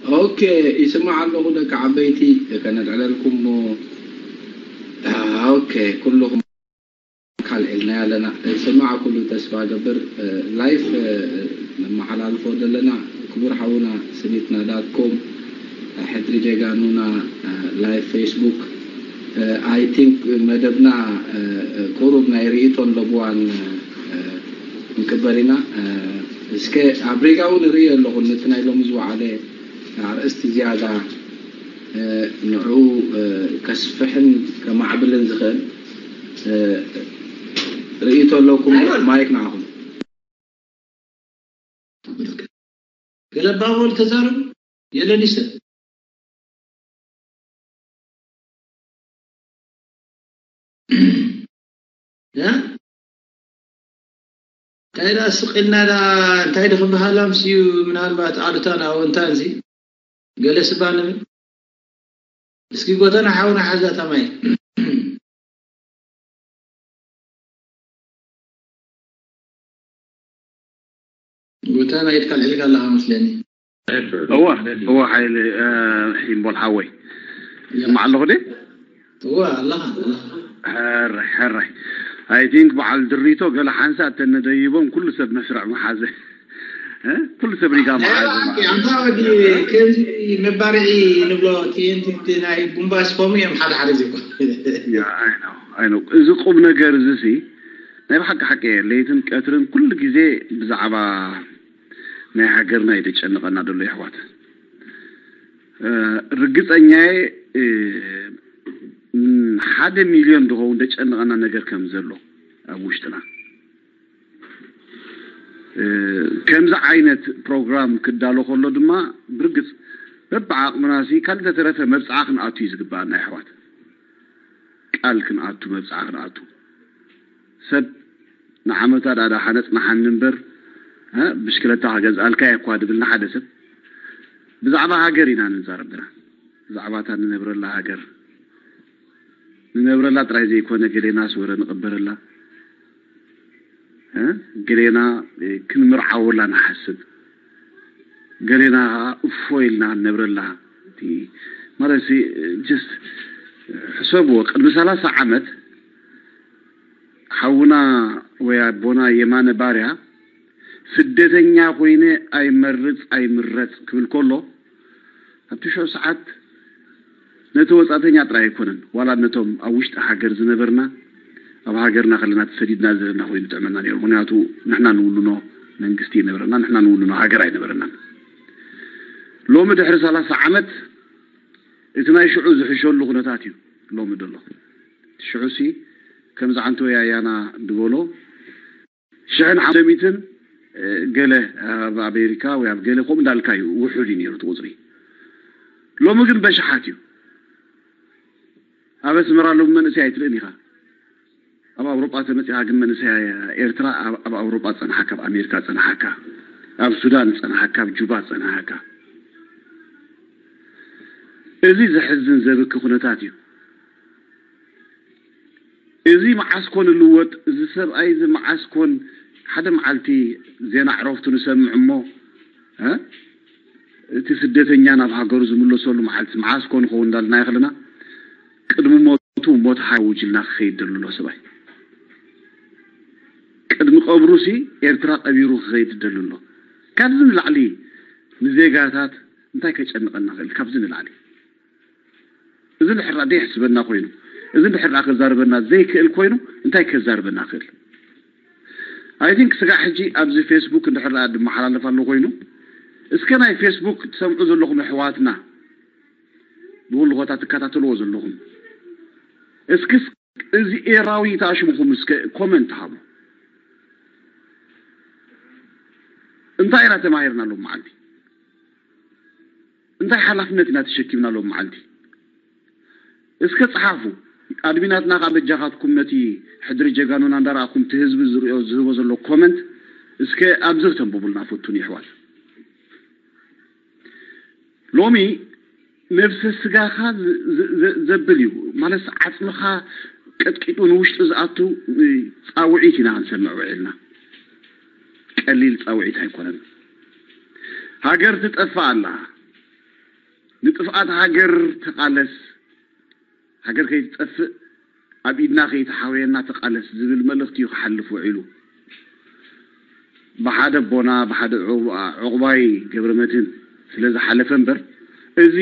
ኦኬ፣ ይስማዕ ኣለኹ ደቂ ዓበይቲ፣ ከነልዕለልኩም እሞ። ኦኬ፣ ኩልኹም ካልዒልና ኣለና። ይስማዕ ኩሉ ተስፋ ገብር። ላይፍ ነመሓላልፎ ዘለና ክቡር ሓውና ስኒትና ዳት ኮም፣ ሕድሪ ጀጋኑና፣ ላይፍ ፌስቡክ። ኣይ ቲንክ መደብና ቁሩብ ናይ ርእይቶን ለብዋን ንቅበል ኢና። እስከ ኣብ ሪጋ እውን ርኢ ኣለኹ ነቲ ናይ ሎሚ ዝወዓለ ኣርእስቲ ዝያዳ ንዕኡ ከስፍሕን ከማዕብልን ዝኽእል ርእይቶ ኣለኩም። ማይክ ንዓኹም። ገለ ኣባባሉ ተዛረቡ የለን ይሰብ ያ እንታይ ዳ ስቕ ኢልና ዳ እንታይ ዶ ክበሃል ኣምስዩ ምናልባት ኣሉታን ኣወንታን እዚ ገለ ስባ ንብል እስኪ ጎተና ሓውና ሓዛ ታማይ ጎተና ኢድካ ልዕልካ ኣለኻ መስለኒ እዋ እዋ ሓይሊ ሒምቦል ሓወይ ይስማዕ ኣለኹ ደ እዋ ኣለኻ ሕራይ ሕራይ ኣይ ቲንክ በዓል ድሪቶ ገለ ሓንሳእ ተነደይቦም ኩሉ ሰብ መስርዕ መሓዘ ኩሉ ሰብ ሪጋ መሓዘ ኣንታ ወዲ ከምዚ መባርዒ ንብሎ ቲንቲ ናይ ቡምባ ስፖሙ እዮም ሓደ ሓደ ዜኮ ኣይ ነው እዚ ቁም ነገር እዚ ሲ ናይ ብሓቂ ሓቂ እየ ለይትን ቀትርን ኩሉ ግዜ ብዛዕባ ናይ ሃገርና እዩ ደጨንቐና ደሎ የሕዋት ርግፀኛየ ሓደ ሚልዮን ድኸውን ደጨንቐና ነገር ከም ዘሎ ኣብ ውሽጥና ከምዚ ዓይነት ፕሮግራም ክዳሎ ከሎ ድማ ብርግፅ በብዓቕምና ሲ ካልእ ተተረፈ መብፅዓ ክንኣቱ እዩ ዝግበኣና የሕዋት ቃል ክንኣቱ መብፅዓ ክንኣቱ ሰብ ንዓመታ ዳ ደሓነ ፅናሓኒ እምበር ብሽክለታ ክገዝኣልካ እየ እኳ ድብል ንሓደ ሰብ ብዛዕባ ሃገር ኢና ንዛረብ ዘለና ብዛዕባ እታ ንነብረላ ሃገር ንነብረላ ጥራይ ዘይኮነ ገሌናስ ወረ ንቕበረላ ገሌና ክንምርዓወላ ንሓስብ ገሌና እፎ ኢልና ንነብረላ ማለት just ሕሰብዎ ቅድሚ ሰላሳ ዓመት ሓውና ወይ ኣቦና የማነ ባርያ ስደተኛ ኮይነ ኣይመርፅ ኣይምረፅ ክብል ከሎ ኣብቲ ሽዑ ሰዓት ነቲ ወፃእተኛ ጥራይ ኣይኮነን ዋላ ነቶም ኣብ ውሽጢ ሃገር ዝነበርና ኣብ ሃገርና ከለና ተሰዲድና ዘለና ኮይኑ ጥዕመና ነይሩ ምክንያቱ ንሕና ንውንኖ መንግስቲ ይነበረና ንሕና ንውንኖ ሃገር ኣይነበረናን ሎሚ ድሕሪ ሰላሳ ዓመት እቲ ናይ ሽዑ ዝሕሸሉ ኩነታት እዩ ሎሚ ደሎ ሽዑ ሲ ከምዚ ዓንቶ ያያና ድበሎ ሽሕን ሓምሰሚትን ገለ ኣብ ኣሜሪካ ወይ ኣብ ገለ ከምኡ እንዳልካ እዩ ውሑድ እዩ ነይሩ እቲ ቁፅሪ ሎሚ ግን በሽሓት እዩ ኣብ ኣስመራ ሎሚ መንእሰይ ኣይትርእን ኢኻ ኣብ ኣውሮጳ ተመፂኻ ግን መንእሰይ ኤርትራ ኣብ ኣውሮጳ ፀናሓካ ኣብ ኣሜሪካ ፀናሓካ ኣብ ሱዳን ፀናሓካ ኣብ ጁባ ፀናሓካ እዚ ዘሕዝን ዘብኪ ኩነታት እዩ እዚ መዓስ ኮን ልወጥ እዚ ሰብኣይ እዚ መዓስ ኮን ሓደ መዓልቲ ዜና ዕረፍቱ ንሰምዕ እሞ እቲ ስደተኛ ናብ ሃገሩ ዝምለሰሉ መዓልቲ መዓስ ኮን ኸውን እንዳልናዮ ከለና ቅድሚ ሞቱ ሞት ሓውጅልና ክኸይድ ደሉ ኣሎ ሰብኣይ ቅድሚ ቀብሩሲ ኤርትራ ቀቢሩ ክኸይድ ደሉ ኣሎ ካብዚ ንላዕሊ ንዜጋታት እንታይ ከጨንቐና ክእል ካብዚ ንላዕሊ እዚ እንድሕር ደኣ ደይሕስበና ኮይኑ እዚ እንድሕር ደኣ ከዛርበና ዘይክእል ኮይኑ እንታይ ከዛርበና ክእል I think ስጋዕ ሕጂ ኣብዚ ፌስቡክ እንድሕር ደኣ ድመሓላለፍ ኣሎ ኮይኑ እስከ ናይ ፌስቡክ ትሰምዑ ዘለኹም ኣሕዋትና ብኩሉ ቦታ ትከታተልዎ ዘለኹም እስኪ እዚ ኤራዊ ተኣሽምኹም እስከ ኮመንት ሃቡ እንታይ ኢና ተማሂርና ሎም መዓልቲ እንታይ ሓላፍነት ኢና ተሸኪምና ሎም መዓልቲ እስከ ፀሓፉ ኣድሚናትና ከዓ በጃኻትኩም ነቲ ሕድሪ ጀጋኑና እንዳረኣኹም እቲ ህዝቢ ዝሪኦ ዝህቦ ዘሎ ኮመንት እስከ ኣብዚ ክተንብቡልና ፈቱን ይሕዋት ሎሚ ነብሰ ስጋኻ ዘብል እዩ ማለት ዓፅምኻ ቀጥቂጡ ንውሽጢ ዝኣቱ ፃውዒት ኢና ክንሰምዕ ውዒልና ቀሊል ፃውዒት ኣይኮነን ሃገር ትጠፍእ ኣላ ንጥፍኣት ሃገር ተቓለስ፣ ሃገር ከይትጠፍእ ኣብ ኢድና ከይትሓውየና ተቓለስ ዝብል መልእኽቲ እዩ ክሓልፍ ውዒሉ። ብሓደ ኣቦና ብሓደ ዑ- ዑቕባይ ገብረመድህን ስለ ዝሓለፈ እምበር፣ እዚ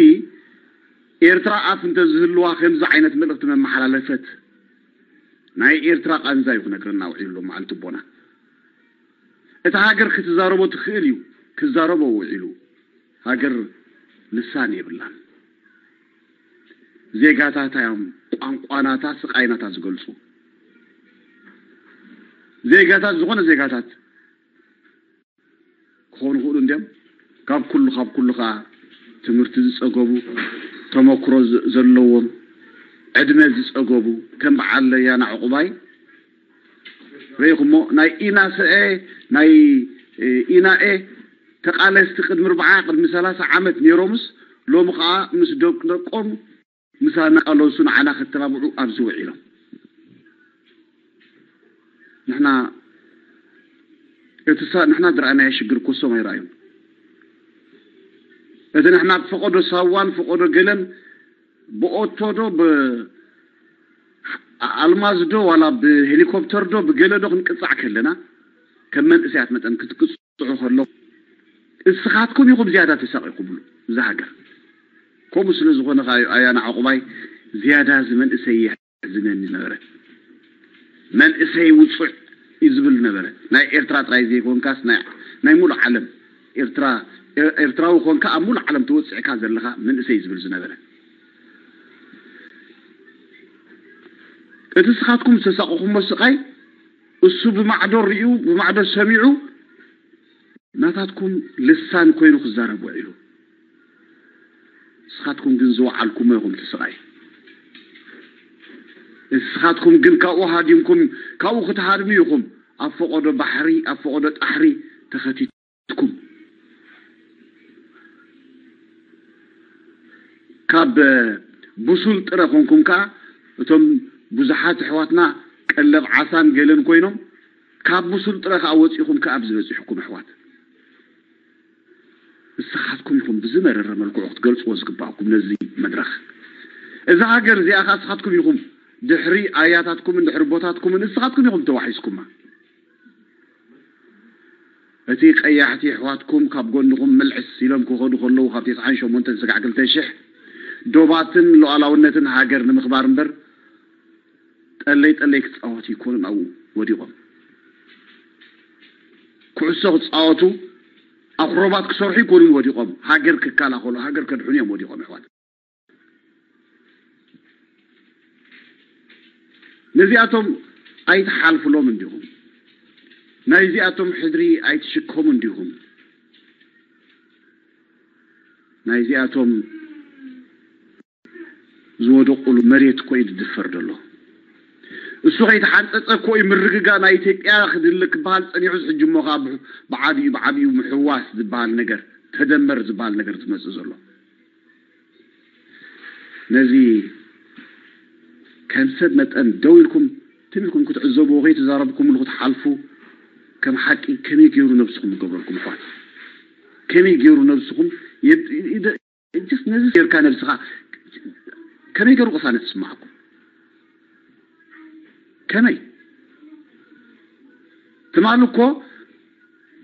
ኤርትራ ኣፍ እንተዝህልዋ ከምዚ ዓይነት መልእኽቲ መመሓላለፈት። ናይ ኤርትራ ቃንዛ እዩ ክነግረና ውዒሉ ሎም መዓልቲ ኣቦና። እታ ሃገር ክትዛረቦ ትኽእል እዩ፣ ክዛረቦ ውዒሉ። ሃገር ልሳን የብላን። ዜጋታታ እዮም ቋንቋናታ ስቓይናታ ዝገልጹ። ዜጋታት ዝኾነ ዜጋታት ክኾኑ ይኽእሉ እንድዮም። ካብ ኩሉ ካብ ኩሉ ከዓ ትምህርቲ ዝጸገቡ፣ ተመክሮ ዘለዎም፣ ዕድመ ዝጸገቡ፣ ከም በዓል ያና ዕቑባይ ርኢኹሞ። ናይ ኢናስኤ ናይ ኢናኤ ተቓለስቲ ቅድሚ ኣርብዓ ቅድሚ ሰላሳ ዓመት ነይሮምስ፣ ሎሚ ከዓ ምስ ደቂ ደቆም ምሳና ቃለሱ ንዓና ከተባብዑ ኣብዚ ውዒሎም። ንሕና እቲ ሳ- ንሕና ዝረኣናዮ ሽግር እኮ እሶም ኣይረኣዩን። እቲ ንሕና ብፈቐዶ ሳዋን ፈቐዶ ገለን ብኦቶ ዶ ብኣልማዝ ዶ ዋላ ብሄሊኮፕተር ዶ ብገለ ዶ ክንቅጻዕ ከለና፣ ከም መንእሰያት መጠን ክትቅጽዑ ከሎ፣ እስኻትኩም ኢኹም ዝያዳ ተሳቒኹምሉ እዛ ሃገር። ከምኡ ስለ ዝኾነ ከኣ እዩ ኣያና ዕቑባይ ዝያዳ እዚ መንእሰይ የሕዝነኒ ነበረ። መንእሰይ ውጹዕ እዩ ዝብል ነበረ። ናይ ኤርትራ ጥራይ ዘይኮንካስ ናይ ናይ ሙሉእ ዓለም ኤርትራ ኤርትራዊ ኮንካ ኣብ ሙሉእ ዓለም ተወጺዕካ ዘለኻ መንእሰይ ዝብል ዝነበረ። እቲ ስኻትኩም ዝተሳቐኹሞ ስቓይ እሱ ብማዕዶ ሪኡ ብማዕዶ ሰሚዑ ናታትኩም ልሳን ኮይኑ ክዛረብ ውዒሉ። ንስኻትኩም ግን ዝወዓልኩሞ ኢኹም እቲ ስቓይ። ንስኻትኩም ግን ካብኡ ሃዲምኩም፣ ካብኡ ክትሃድሙ ኢኹም ኣብ ፈቐዶ ባሕሪ፣ ኣብ ፈቐዶ ጣሕሪ ተኸቲትኩም። ካብ ብሱል ጥረ ኮንኩም ከኣ እቶም ብዙሓት ኣሕዋትና ቀለብ ዓሳን ገለን ኮይኖም ካብ ብሱል ጥረ ከኣ ወጺኹም ከኣ ኣብዚ በጺሕኩም ኣሕዋት። ንስኻትኩም ኢኹም ብዝመረረ መልክዑ ክትገልጽዎ ዝግባእኩም ነዚ መድረኽ። እዛ ሃገር እዚኣ ከኣ ንስኻትኩም ኢኹም ድሕሪ ኣያታትኩምን ድሕሪ ኣቦታትኩምን ንስኻትኩም ኢኹም ተዋሒስኩማ። እቲ ቀያሕቲ ኣሕዋትኩም ካብ ጎንኹም ምልዕስ ኢሎም ክኸዱ ከለዉ ካብ ተስዓን ሸሞንተን ስጋዕ ክልተ ሽሕ ዶባትን ሉዓላውነትን ሃገር ንምኽባር እምበር ጠለይ ጠለይ ክጻወቱ ኣይኮኑን ኣብኡ ወዲቖም። ኩዕሶ ክጻወቱ ኣኽሮባት ክሰርሑ ኣይኮኑን ወዲቖም። ሃገር ክከላኸሉ፣ ሃገር ከድሕኑ እዮም ወዲቖም ኣሕዋት። ነዚኣቶም ኣይትሓልፉሎም እንዲኹም። ናይዚኣቶም ሕድሪ ኣይትሽከሙ እንዲኹም። ናይዚኣቶም ዝወደቑሉ መሬት እኮ እዩ ዝድፈር ዘሎ። እሱ ከይተሓንጸጸ እኮ እዩ ምርግጋእ ናይ ኢትዮጵያ ክድለ ክበሃል ጸኒሑ። ሕጂ እሞ ከኣ ብዓቢኡ ብዓቢኡ ምሕዋስ ዝበሃል ነገር፣ ተደመር ዝበሃል ነገር ዝመጽእ ዘሎ። ነዚ ከም ሰብ መጠን ደው ኢልኩም ትም ኢልኩም ክትዕዘብዎ ከይተዛረብኩምሉ ክትሓልፉ ከም ሓቂ ከመይ ገይሩ ነብስኹም ይገብረልኩም ኣሕዋት? ከመይ ገይሩ ነብስኹም የብ- ይደ- just ነዚ ጌርካ ነብስኻ ከመይ ገይሩ ቅሳነት ትስምዓኩም? ከመይ ትማሊ እኮ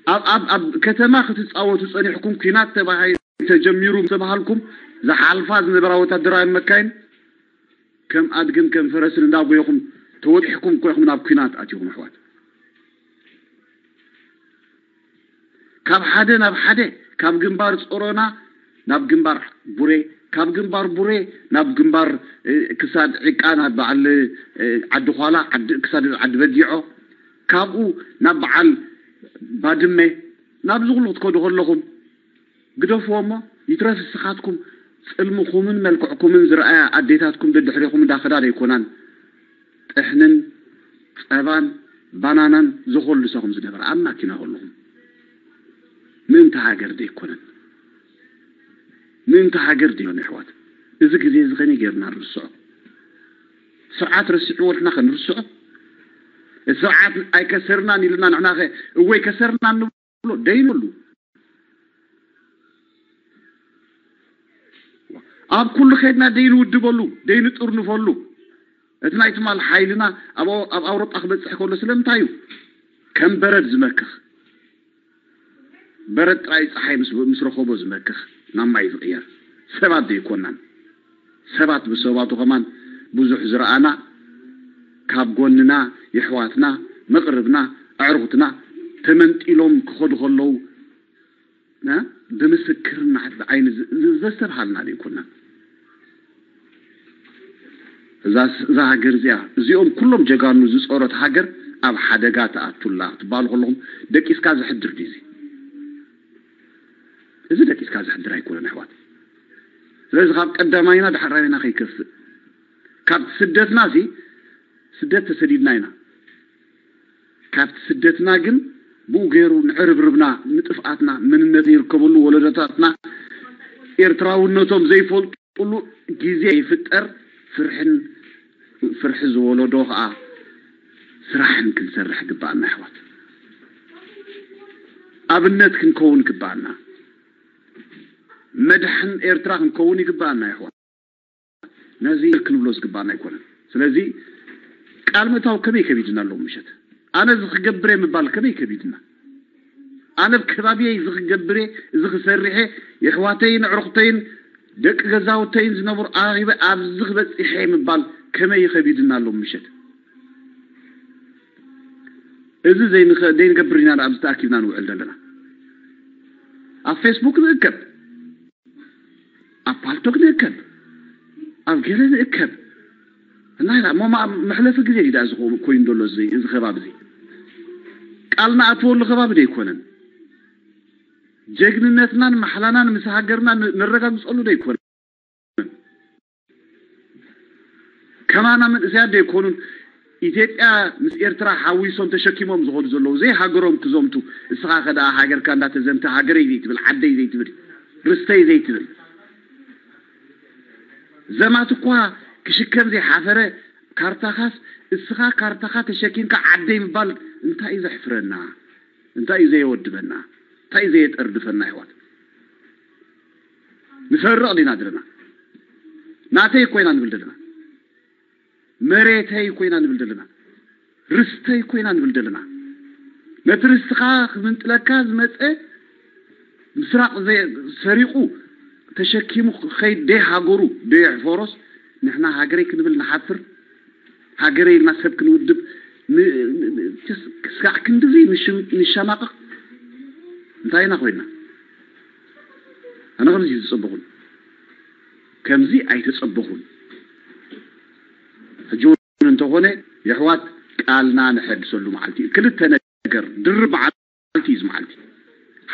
ኣብ ኣብ ኣብ ከተማ ክትጻወቱ ጸኒሕኩም ኲናት ተባሂ ተጀሚሩ ተባሃልኩም ዝሓልፋ ዝነበራ ወታደራዊ መካይን ከም ኣድግን ከም ፈረስን እንዳጎየኹም ተወጢሕኩም እኮ ኢኹም ናብ ኲናት ኣትኹም ኣሕዋት። ካብ ሓደ ናብ ሓደ ካብ ግንባር ጾሮና ናብ ግንባር ቡሬ ካብ ግንባር ቡሬ ናብ ግንባር ክሳድ ዕቃ ናብ በዓል ዓዲ ኳላ ክሳድ ዓዲ በዲዖ ካብኡ ናብ በዓል ባድመ ናብዚ ኩሉ ክትከዱ ከለኹም ግደፍዎ እሞ ይትረፍ እስኻትኩም ጽልምኹምን መልክዕኩምን ዝረኣያ ኣዴታትኩም ደድሕሬኹም እንዳኸዳ ደይኮናን ጥሕንን ጸባን ባናናን ዝኸልሰኹም ዝነበረ ኣብ ማኪና ከለኹም ምእንቲ ሃገር ደይኮነን ምእንቲ ሃገር ደይኮነ ኣሕዋት እዚ ግዜ እዚ ከመይ ጌርና ንርስዖ ስርዓት ረሲዕዎ ንሕና ከ ንርስዖ እቲ ስርዓት ኣይከሰርናን ኢልና ንሕና ከ እወይ ከሰርና ንብሎ ደይንብሉ ኣብ ኩሉ ከድና ደይ ንውድበሉ፣ ደይ ንጥርንፈሉ። እቲ ናይ ትማል ሓይልና ኣብ ኣብ ኣውሮጳ ክበጽሕ ከሎ ስለምንታይ እዩ ከም በረድ ዝመክኽ? በረድ ጥራይ ጸሓይ ምስ ምስ ረኸቦ ዝመክኽ ናብ ማይ ዝቕየር ሰባት ዘይኮናን። ሰባት ብሰባቱ ከማን ብዙሕ ዝረኣና፣ ካብ ጎንና የሕዋትና፣ መቕርብና፣ ኣዕሩኽትና ተመንጢሎም ክኸዱ ከለዉ ና ብምስክርና ዓይኒ ዝ- ዝ- ዘስተብሃልና ዘይኮና። እዛ ስ- እዛ ሃገር እዚኣ እዚኦም ኩሎም ጀጋኑ ዝጾረት ሃገር ኣብ ሓደጋ ትኣቱላ ክትበሃሉ ከለኹም ደቂስካ ዝሕድር ድዩ እዚ? እዚ ደቂስካ ዝሕድር ኣይኮነን ኣሕዋት። ስለዚ ካብ ቀዳማይና ዳሕራይና ከይከፍእ ካብ ስደትና ሲ ስደት ተሰዲድና ኢና። ካብቲ ስደትና ግን ብኡ ገይሩ ንዕርብርብና ንጥፍኣትና መንነት ይርከበሉ ወለዶታትና ኤርትራውነቶም ዘይፈልጡሉ ግዜ ይፍጠር። ፍርሕን ፍርሒ ዝወለዶ ከዓ ስራሕን ክንሰርሕ ግባኣና ኣሕዋት። ኣብነት ክንከውን ግባኣና። መድሕን ኤርትራ ክንከውን ይግባኣና ኣሕዋት። ነዚ ክንብሎ ዝግባና ኣይኮነን። ስለዚ ቃል ምእታው ከመይ ከቢድና ኣለዉ ምሸት ኣነ እዚ ክገብር እየ ምባል ከመይ ከቢድና ኣነ ብ ከባቢየይ እዚ ክገብር እየ እዚ ክሰርሕ እየ የሕዋተይን ኣዕሩኽተይን ደቂ ገዛውተይን ዝነብሩ ኣራኺበ ኣብዚ ክበፅሕ እየ ምባል ከመይ ከቢድና ኣለዉ ምሸት እዚ ዘይንኸ- ዘይንገብር ኢና ኣብዚ ተኣኪብና ንውዕል ዘለና ኣብ ፌስቡክ ንእከብ ኣብ ፓልቶክ ንእከብ ኣብ ገለ ንእከብ እና ኢላ እሞ ማ- መሕለፊ ግዜ ድዳ ዝኸውን ኮይኑ ዘሎ እዚ እዚ ከባቢ እዚ ቃል ንኣትወሉ ከባቢ ዶ ኣይኮነን ጀግንነትናን ማሕላናን ምስ ሃገርና ን- ነረጋግፀሉ ዶ ኣይኮነን ከማና መንእሰያት ዶ ኣይኮኑን ኢትዮጵያ ምስ ኤርትራ ሓዊሶም ተሸኪሞም ዝኸዱ ዘለዉ ዘይሃገሮም ክዘምቱ እስኻ ከ ደኣ ሃገርካ እንዳተዘምተ ሃገረይ ዘይትብል ዓደይ ዘይትብል ርስተይ ዘይትብል ዘማት እኳ ክሽከም ዘይሓፈረ ካርታኻስ እስኻ ካርታኻ ተሸኪምካ ዓደይ ምባል እንታይ እዩ ዘሕፍረና እንታይ እዩ ዘየወድበና እንታይ እዩ ዘየጠርድፈና ይሕዋት ንሰርቕ ዲና ዘለና ናተይ እኮ ኢና ንብል ዘለና መሬተይ እኮ ኢና ንብል ዘለና ርስተይ እኮ ኢና ንብል ዘለና ነቲ ርስትኻ ክምንጥለካ ዝመፀ ምስራቕ ሰሪቑ ተሸኪሙ ክኸይድ ደይ ሃገሩ ደይ ሕፈሮስ ንሕና ሃገረይ ክንብል ንሓፍር ሃገረይ ኢልና ሰብ ክንውድብ ክስጋዕ ክንድዚ ንሸማቐቕ እንታይ ኢና ኮይና ኣነ ከምዚ ዝፀበኹን ከምዚ ኣይተፀበኹን ሕጂ እውን እንተኾነ የሕዋት ቃልና ንሐድሰሉ መዓልቲ እዩ ክልተ ነገር ድርብ መዓልቲ እዩ መዓልቲ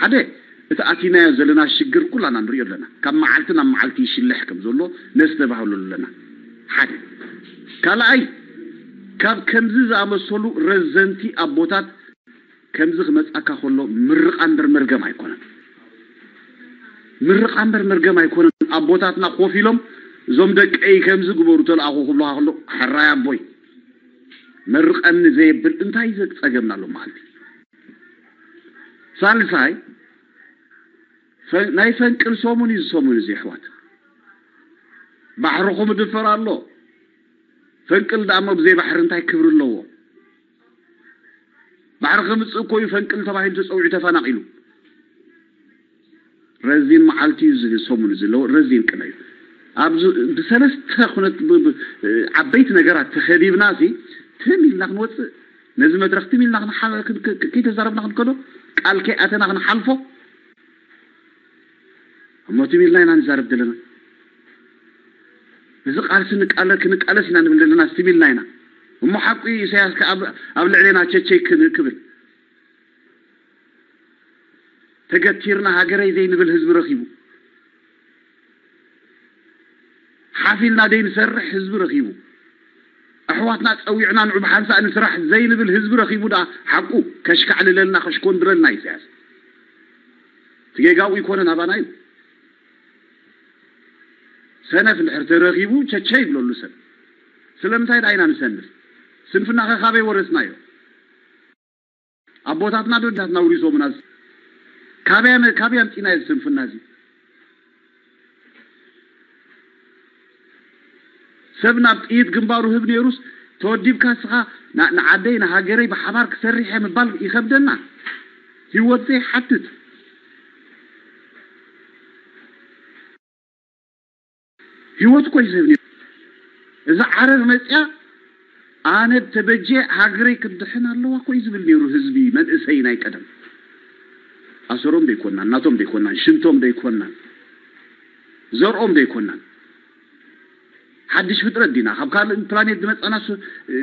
ሓደ እቲ ኣቲናዮ ዘለና ሽግር ኩላና ንሪኦ ኣለና ካብ መዓልቲ ናብ መዓልቲ ይሽልሕ ከም ዘሎ ነስተባህሉ ኣለና ሓደ ካልኣይ ካብ ከምዚ ዝኣመሰሉ ረዘንቲ ኣቦታት ከምዚ ክመጻካ ከሎ ምርቓ እምበር መርገም ኣይኮነን ምርቓ እምበር መርገም ኣይኮነን ኣቦታትና ኮፍ ኢሎም እዞም ደቀይ ከምዚ ግበሩ ተልኣኹ ክብሉካ ከሎ ሕራይ ኣቦይ መርቐኒ ዘየብል እንታይ ዘጸገምና ኣሎ መዓልቲ ሳልሳይ ናይ ፈንቅል ሰሙን እዩ ዝሰሙን እዚ ኣሕዋት ባሕርኹም ድፈር ኣሎ ፈንቅል ደኣ እሞ ብዘይ ባሕሪ እንታይ ክብሪ ኣለዎ ባሕሪ ክምፅእ እኮ እዩ ፈንቅል ተባሂሉ ተፀዊዑ ተፈናቒሉ ረዚን መዓልቲ እዩ ዝብል ሰሙን ዘለዎ ረዚን ቅነ እዩ ኣብዚ ብሰለስተ ኩነት ዓበይቲ ነገራት ተኸቢብና ሲ ትም ኢልና ክንወፅእ ነዚ መድረኽ ትም ኢልና ከይተዛረብና ክንከዶ ቃል ከይኣተና ክንሓልፎ እሞ ትም ኢልና ኢና ንዛረብ ዘለና እዚ ቃልሲ ንቃለ ክንቃለስ ኢና ንብል ዘለና ትም ኢልና ኢና እሞ ሓቁ ኢሳያስ ኣብ ልዕሌና ቸቸይ ክብል ተገቲርና ሃገረይ ዘይንብል ህዝቢ ረኺቡ ሓፊልና ደይ ንሰርሕ ህዝቢ ረኺቡ ኣሕዋትና ፀዊዕና ንዑ ብሓንሳእ ንስራሕ ዘይንብል ህዝቢ ረኺቡ ደኣ ሓቁ ከሽካዕልለልና ከሽኮንድረልና ኢሳያስ ትጌጋኡ ይኮነ ናባና እዩ ሰነፍ እንድሕር ተረኺቡ ቸቸ ይብለሉ ሰብ ስለምንታይ ደኣ ኢና ንሰንፍ ስንፍና ከ ካበይ ወረስናዮ ኣቦታትና ዶ እንዳትና ውሪሶምና ካበይ ኣምፂና እዚ ስንፍና እዚ ሰብ ናብ ጥይት ግንባሩ ህብ ነይሩስ፣ ተወዲብካ እስኻ ና- ንዓደይ ንሃገረይ ብሓባር ክሰርሕ እየ ምባል ይኸብደና። ህይወት ዘይሓትት ህይወት እኮ እዩ ዝህብ ነይሩ። እዛ ዓረር መፅያ ኣነ ተበጀ ሃገረይ ክድሕን ኣለዋ እኮ እዩ ዝብል ነይሩ ህዝቢ መንእሰይ ናይ ቀደም። ኣሰሮም ዶ ኣይኮናን፣ ናቶም ዶ ኣይኮናን፣ ሽንቶም ዶ ኣይኮናን፣ ዘርኦም ዶ ኣይኮናን። ሓድሽ ፍጥረት ዲና፣ ካብ ካልእ ፕላኔት ዝመፃና ስ- እ፣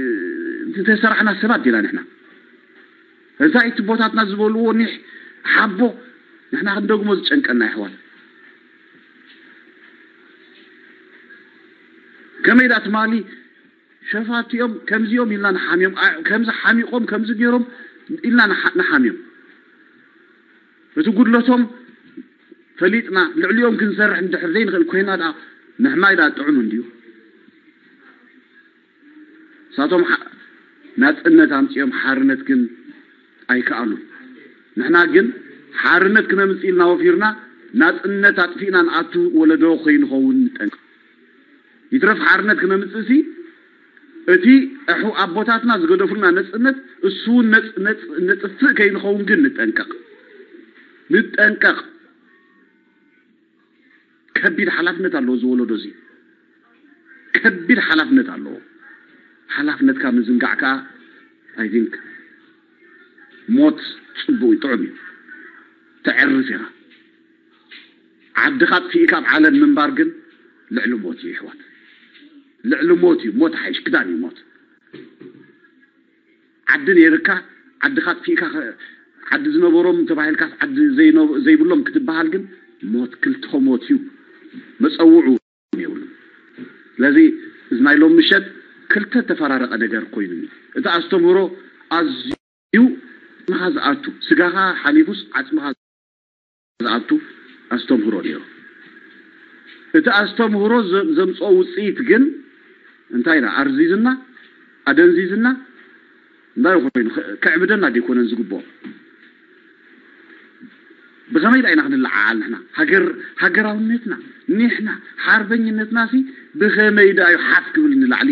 ዝተሰራሕና ሰባት ዲና ንሕና። እዛ ኢትቦታትና ዝበልዎ ኒሕ ሓቦ ንሕና ክንደግሞ ዝጨንቀና ይሕዋት። ከመይ ዳ ትማሊ ሸፋቲኦም ከምዚኦም ኢልና ንሓምዮም፣ ኣ- ከምዚ ሓሚቆም ከምዚ ገይሮም ኢልና ንሓ- ንሓምዮም። እቲ ጉድለቶም ፈሊጥና ልዕሊኦም ክንሰርሕ እንድሕር ዘይንኽእል ኮይና ደኣ ምሕማይ ደኣ ጥዑም እንድዩ። ንሳቶም ሓ- ናጽነት ኣምጺኦም ሓርነት ግን ኣይከኣሉን። ንሕና ግን ሓርነት ክነምጽእ ኢልና ወፊርና ናጽነት ኣጥፊእና ንኣቱ ወለዶ ከይንኸውን ንጠንቀቕ። ይትረፍ ሓርነት ክነምጽእ ሲ እቲ ኣሑ ኣቦታትና ዝገደፉልና ነጽነት እሱ እውን ነጽ- ነጽ- ነጥፍእ ከይንኸውን ግን ንጠንቀቕ። ንጠንቀቕ። ከቢድ ሓላፍነት ኣለዎ እዚ ወለዶ እዚ። ከቢድ ሓላፍነት ኣለዎ። ሓላፍነትካ ምዝንጋዕ ከዓ I think ሞት ጽቡቕ እዩ፣ ጥዑም እዩ። ተዕርፍ ኢኻ። ዓድኻ ኣጥፊእካ ኣብ ዓለም ምንባር ግን ልዕሊ ሞት እዩ ይሕዋት። ልዕሊ ሞት እዩ። ሞት ሓይሽ ክዳን እዩ ሞት። ዓዲ ነይርካ ዓድኻ ኣጥፊእካ ከ- ዓዲ ዝነበሮም ተባሂልካስ ዓዲ ዘይነ- ዘይብሎም ክትበሃል ግን ሞት ክልተ ሞት እዩ። መፀውዑ የብሉን። ስለዚ እዚ ናይ ሎም ምሸት ክልተ ተፈራረቐ ነገር ኮይኑ እዩ። እቲ ኣስተምህሮ ኣዝዩ ዓፅምኻ ዝኣቱ፣ ስጋኻ ሓሊፉስ ዓፅምኻ ዝኣቱ ኣስተምህሮ ነይሩ። እቲ ኣስተምህሮ ዘ- ዘምፅኦ ውፅኢት ግን እንታይ ኢና ኣርዚዝና ኣደንዚዝና እንታይ ኮይኑ ከ- ከዕብደና ደይኮነን ዝግብኦ? ብኸመይ ዳ ኢና ክንለዓዓል ንሕና? ሃገር ሃገራውነትና ንሕና ሓርበኝነትና ሲ ብኸመይ ዳ እዩ ሓፍ ክብል ንላዕሊ?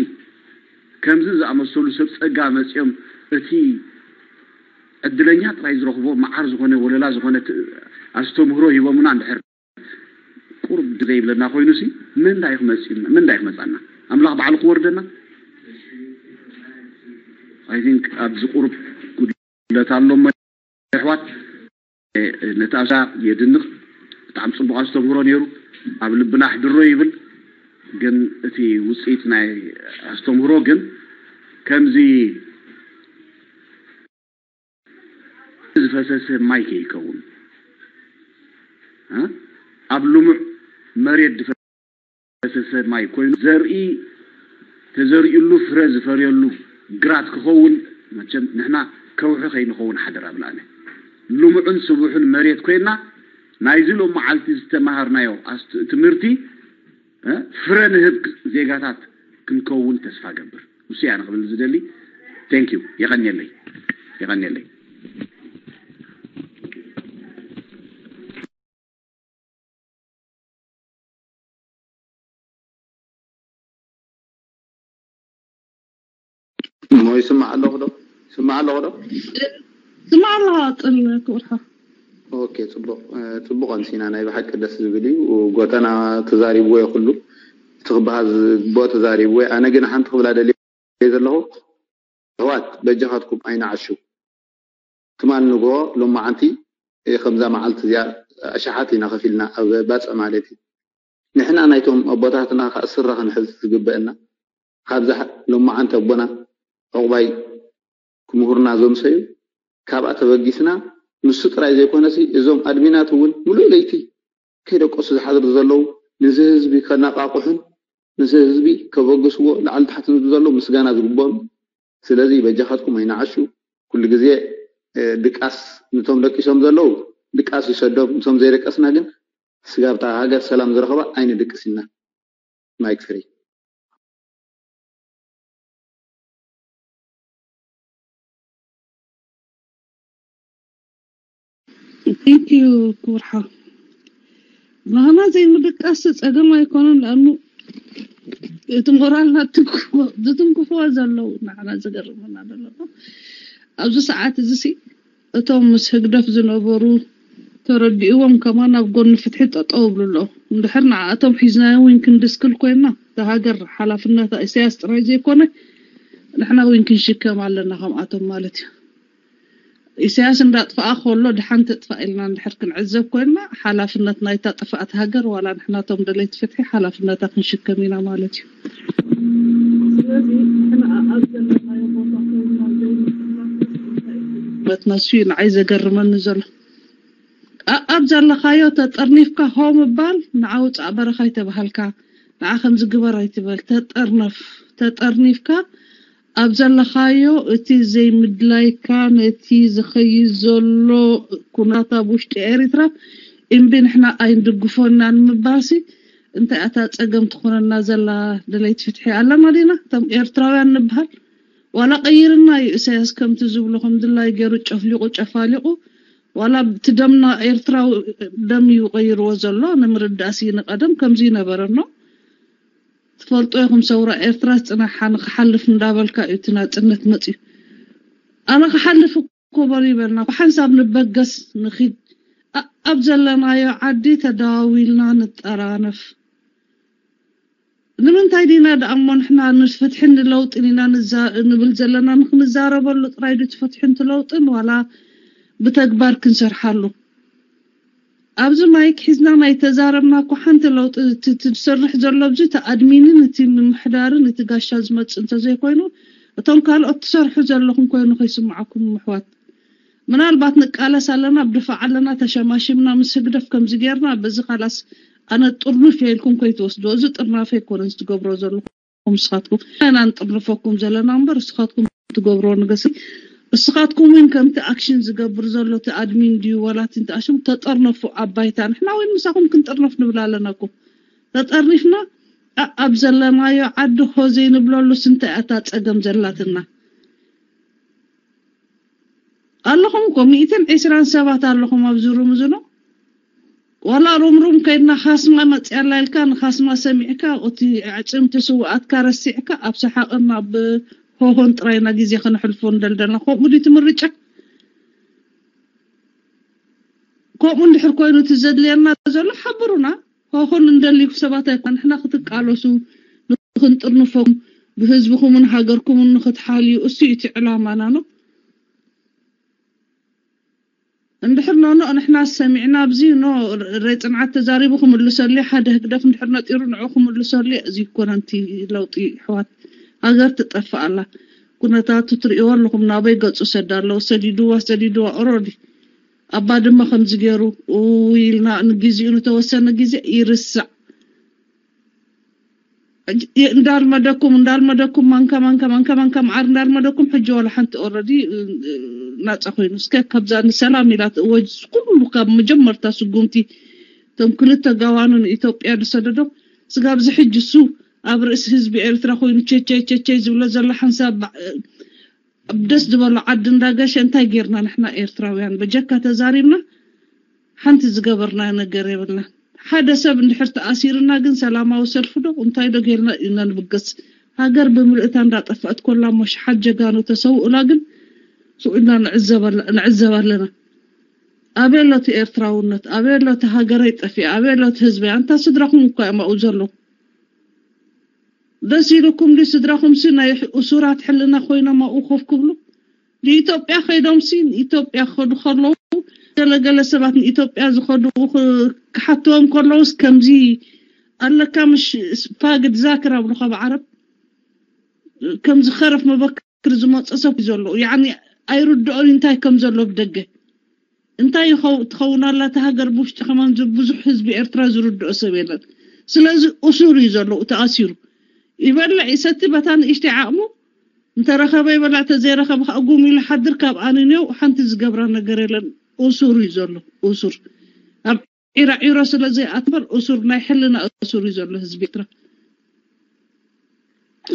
ከምዚ ዝኣመሰሉ ሰብ ጸጋ መጺኦም እቲ ዕድለኛ ጥራይ ዝረኽቦ መዓር ዝኾነ ወለላ ዝኾነ ት- ኣስተምህሮ ሂቦምና እንድሕር ቁሩብ ዘይብለና ኮይኑሲ መን ዳ እዩ ክመጽእና? መን ዳ እዩ ክመጻና? ኣምላኽ ባዕሉ ክወርደና? I think ኣብዚ ቁሩብ ጉድለት ኣሎ እሞ የሕዋት ነቲ ኣሳ የድንቕ። ብጣዕሚ ጽቡቕ ኣስተምህሮ ነይሩ። ኣብ ልብና ኣሕድሮ ይብል። ግን እቲ ውጽኢት ናይ ኣስተምህሮ ግን ከምዚ ዝፈሰሰ ማይ ከይከውን ኣብ ልሙዕ መሬት ዝፈሰሰ ማይ ኮይኑ ዘርኢ ተዘሪኡሉ ፍረ ዝፈርየሉ ግራት ክኸውን መቸም ንሕና ከውሒ ከይንኸውን ሓደራ ብላነ ልሙዕን ስቡሕን መሬት ኮይና ናይዚ ሎም መዓልቲ ዝተማሃርናዮ ትምህርቲ ፍረ ንህብ ዜጋታት ክንከውን ተስፋ ገብር። እሱ እያ ንኽብል ዝደሊ። Thank you። የቐንየለይ። የቐንየለይ። እሞ ይስማዕ ኣለኹ ዶ? ይስማዕ ኣለኹ ዶ? ስማዕ ኣለኻ ቀጽል ክብርኻ። ኦኬ ጽቡቕ ጽቡቕ ኣምሲና ናይ ብሓቂ ደስ ዝብል እዩ። ጎተና ተዛሪብዎ እዩ ኩሉ እቲ ክበሃል ዝግብኦ ተዛሪብዎ እዩ። ኣነ ግን ሓንቲ ክብላ ደልየ ዘለኹ ኣሕዋት በጃኻትኩም ኣይንዓሹ። ትማል ንግሆ ሎማዓንቲ ከምዛ መዓልቲ እዚኣ ኣሽሓት ኢና ከፊልና ኣብ ባጽዕ ማለት እዩ። ንሕና ናይቶም ኣቦታትና ከዓ ስረ ክንሕዝ ዝግበአና ካብዛ ሎማዓንቲ ኣቦና ዕቑባይ ክምህሩና ዘምሰዩ ካብኣ ተበጊስና ንሱ ጥራይ ዘይኮነሲ እዞም ኣድሚናት እውን ሙሉእ ለይቲ ከይደቀሱ ዝሓድሩ ዘለዉ ነዚ ህዝቢ ከነቃቅሑን ነዚ ህዝቢ ከበግስዎ ላዕሊ ታሕቲ ዝብሉ ዘለዉ ምስጋና ዝግብኦም። ስለዚ በጃኻትኩም ኣይንዓሹ። ኩሉ ግዜ ድቃስ ንቶም ደቂሶም ዘለዉ ድቃስ ይሰዶም፣ ንቶም ዘይደቀስና ግን ስጋብ እታ ሃገር ሰላም ዝረኸባ ኣይንድቅስ ኢልና። ማይክ ፍሪ። Thank you ክቡር ሓው። ናህና ዘይምድቃስ ጸገም ኣይኮነን፣ ለኣኑ እቲ ሞራልና ዝትንክፍዎ ዘለዉ ንዓና ዝገርመና ዘሎ ኣብዚ ሰዓት እዚ ሲ እቶም ምስ ህግደፍ ዝነበሩ ተረዲእዎም ከማን ኣብ ጎኒ ፍትሒ ጠጠው ይብሉ ኣለዉ። እንድሕር ንዓኣቶም ሒዝናዮ እውን ክንድስክል ኮይንና እታ ሃገር ሓላፍነታ ኢሳያስ ጥራይ ዘይኮነ ንሕና እውን ክንሽከም ኣለና ከምኣቶም ማለት እዩ። ኢሳያስ እንዳጥፍኣ ከሎ ድሓን ተጥፋእ ኢልና እንድሕር ክንዕዘብ ኮይንና ሓላፍነት ናይታ ጥፍኣት ሃገር ዋላ ንሕናቶም ደለይቲ ፍትሒ ሓላፍነታ ክንሽከም ኢና ማለት እዩ። ስለዚ ንሕና ኣብ ዘለናዮ ቦታ ኮይንና ዘይምትናፍስ እንታይ እዩ? መትነሱ እዩ ንዓይ ዘገርመኒ ዘሎ። ኣብ ዘለኻዮ ተጠርኒፍካ ሆ ምባል ንዓ ውፃእ በረኻ ኣይተባሃልካ፣ ንዓ ከምዚ ግበር ኣይትበል። ተጠርነፍ ተጠርኒፍካ ኣብ ዘለኻዮ እቲ ዘይምድላይካ ነቲ ዝኸይድ ዘሎ ኩነታት ኣብ ውሽጢ ኤሪትራ እምቢ ንሕና ኣይንድግፎን ኢና ንምባልሲ እንታይ ኣታ ፀገም ትኾነና ዘላ ደለይቲ ፍትሒ ኣለና ዲና እቶም ኤርትራውያን ንበሃል ዋላ ቀይርና እዩ ኢሳያስ ከምቲ ዝብሎ ከም ድላይ ገይሩ ጨፍሊቑ ጨፋሊቑ ዋላ እቲ ደምና ኤርትራዊ ደም እዩ ቀይርዎ ዘሎ ንምርዳእሲ ንቀደም ከምዚ ይነበረ ኖ ትፈልጦ ኢኹም ሰውራ ኤርትራ ፅናሓ ንክሓልፍ እንዳበልካ እዩ እቲ ናፅነት መፅዩ ኣነ ክሓልፍ እኮ በሉ ይበልና ብሓንሳብ ንበገስ ንኺድ ኣብ ዘለናዮ ዓዲ ተደዋዊልና ንጠራነፍ ንምንታይ ዲና ደኣ እሞ ንሕና ንፍትሕን ንለውጥን ኢና ንብል ዘለና ንክንዛረበሉ ጥራይ ዱ ትፍትሕን ትለውጥን ዋላ ብተግባር ክንሰርሓሉ ኣብዚ ማይክ ሒዝና ናይ ተዛረብና እኮ ሓንቲ ለውጢ ትሰርሕ ዘሎ ኣብዚ እቲ ኣድሚንን እቲ ምምሕዳርን እቲ ጋሻ ዝመፅእ እንተዘይኮይኑ እቶም ካልኦት ትሰርሑ ዘለኹም ኮይኑ ከይስምዓኩም ምሕዋት ምናልባት ንቃለስ ኣለና ብድፋዕ ኣለና ተሸማሽምና ምስ ህግደፍ ከምዚ ጌርና በዚ ካላስ ኣነ ጥርኑፍ እየ ኢልኩም ከይትወስዶ እዚ ጥርናፈ ኣይኮነን ዝትገብሮ ዘለኹም ንስኻትኩም ኢና ንጥርንፈኩም ዘለና እምበር ንስኻትኩም ትገብሮ ንገሲ ንስኻትኩም እውን ከምቲ ኣክሽን ዝገብር ዘሎ እቲ ኣድሚን ድዩ ዋላ እቲ እንተኣሽም ተጠርነፉ ኣብ ባይታ ንሕና እውን ምሳኹም ክንጥርነፍ ንብል ኣለና እኮ ተጠርኒፍና ኣብ ዘለናዮ ዓዲ ሆ ዘይንብለሉስ እንታይ ኣታ ፀገም ዘላትና ኣለኹም እኮ ሚእትን ዕስራን ሰባት ኣለኹም ኣብዚ ሩም እዚ ዶ ዋላ ሩምሩም ከይድና ካስማ መፅያላ ኢልካ ንካስማ ሰሚዕካ እቲ ኣዕፅምቲ ስውኣትካ ረሲዕካ ኣብ ሰሓቕን ኣብ ሆሆን ጥራይና ግዜ ከነሕልፎ እንደልደልና ከምኡ ድዩ እቲ ምርጫ ከምኡ እንድሕር ኮይኑ እቲ ዘድልየና ዘሎ ሓብሩና ሆሆን እንደልዩ ሰባት ኣይኮን ንሕና ክትቃለሱ ንክንጥርንፎም ብህዝብኹምን ሃገርኩምን ንክትሓልዩ እሱ እዩ እቲ ዕላማና ነው እንድሕር ኖ ኖ ንሕና ሰሚዕና ኣብዚ ኖ ሬ ፅንዓት ተዛሪቡ ክምልሰሉ ሓደ ህግደፍ እንድሕር ነጢሩ ንዑ ክምልሰሉ እዚ ይኮነ ንቲ ለውጢ ኣሕዋት ሃገር ትጠፍእ ኣላ ኩነታቱ ትርእይዎ ኣለኹም ናበይ ገፁ ሰዳ ኣለዉ ሰዲድዋ ሰዲድዋ ኦሮዲ ኣባ ድማ ከምዚ ገይሩ ኢልና ንግዚኡ ንተወሰነ ግዜ ይርሳዕ እንዳልመደኩም እንዳልመደኩም ማንካ ማንካ ማንካ ማንካ መዓር እንዳልመደኩም ሕጂ ዋላ ሓንቲ ኦረዲ ናፃ ኮይኑ እስከ ካብዛ ንሰላም ኢላ ትእወጅ ኩሉ ካብ መጀመርታ ስጉምቲ እቶም ክልተ ጋዋኑ ንኢትዮጵያ ዝሰደዶ ስጋብ ዝሕጂ እሱ ኣብ ርእሲ ህዝቢ ኤርትራ ኮይኑ ቸቸይ ቸቸይ ዝብሎ ዘሎ ሓንሳብ ደስ ዝበሎ ዓዲ እንዳገሸ እንታይ ጌርና ንሕና ኤርትራውያን በጀካ ተዛሪብና ሓንቲ ዝገበርና ነገር የብልና ሓደ ሰብ እንድሕር ተኣሲርና ግን ሰላማዊ ሰልፊ ዶ እንታይ ዶ ጌርና ኢና ንብገስ ሃገር ብምልእታ እንዳጠፍአት ኮላ እሞ ሽሓት ጀጋኑ ተሰውኡላ ግን ስኡ ኢልና ንዕዘብ ኣለና ኣበይ ኣሎ እቲ ኤርትራውነት ኣበይ ኣሎ እቲ ሃገረይ ጠፊኣ ኣበይ ኣሎ እቲ ህዝበይ ኣንታ ስድራኹም እኳ እዮም ኣብኡ ዘለዉ ደስ ኢሉኩም ድዩ ስድራኹምሲ ናይ እሱራት ሕልና ኮይኖም ኣብኡ ኮፍ ክብሉ ንኢትዮጵያ ከይዶምሲ ንኢትዮጵያ ክኸዱ ከለዉ ገለገለ ሰባት ንኢትዮጵያ ዝኸዱ ክሓትዎም ከለዉስ ከምዚ ኣለካ ምሽ ፋግድ ዛክር ኣብሉ ካብ ዓረብ ከምዚ ከረፍ መበክር ዝመፀ ሰብ ዘለዉ ያኒ ኣይርድኦን እንታይ ከም ዘሎ ብደገ እንታይ ትኸውን ኣላ እቲ ሃገር ብውሽጢ ከማን ብዙሕ ህዝቢ ኤርትራ ዝርድኦ ሰብ የለን ስለዚ እሱር እዩ ዘሎ ተኣሲሩ ይበልዕ ይሰቲ በታ ንእሽተይ ዓቕሙ እንተረኸበ ይበልዕ ተዘይረኸበ ከዓ ጉም ኢሉ ሓድር ካብ ኣንንዮ ሓንቲ ዝገብራ ነገር የለን እሱር እዩ ዘሎ እሱር ኣብ ዒራ ዒሮ ስለ ዘይኣትበር እሱር ናይ ሕልና እሱር እዩ ዘሎ ህዝቢ ኤርትራ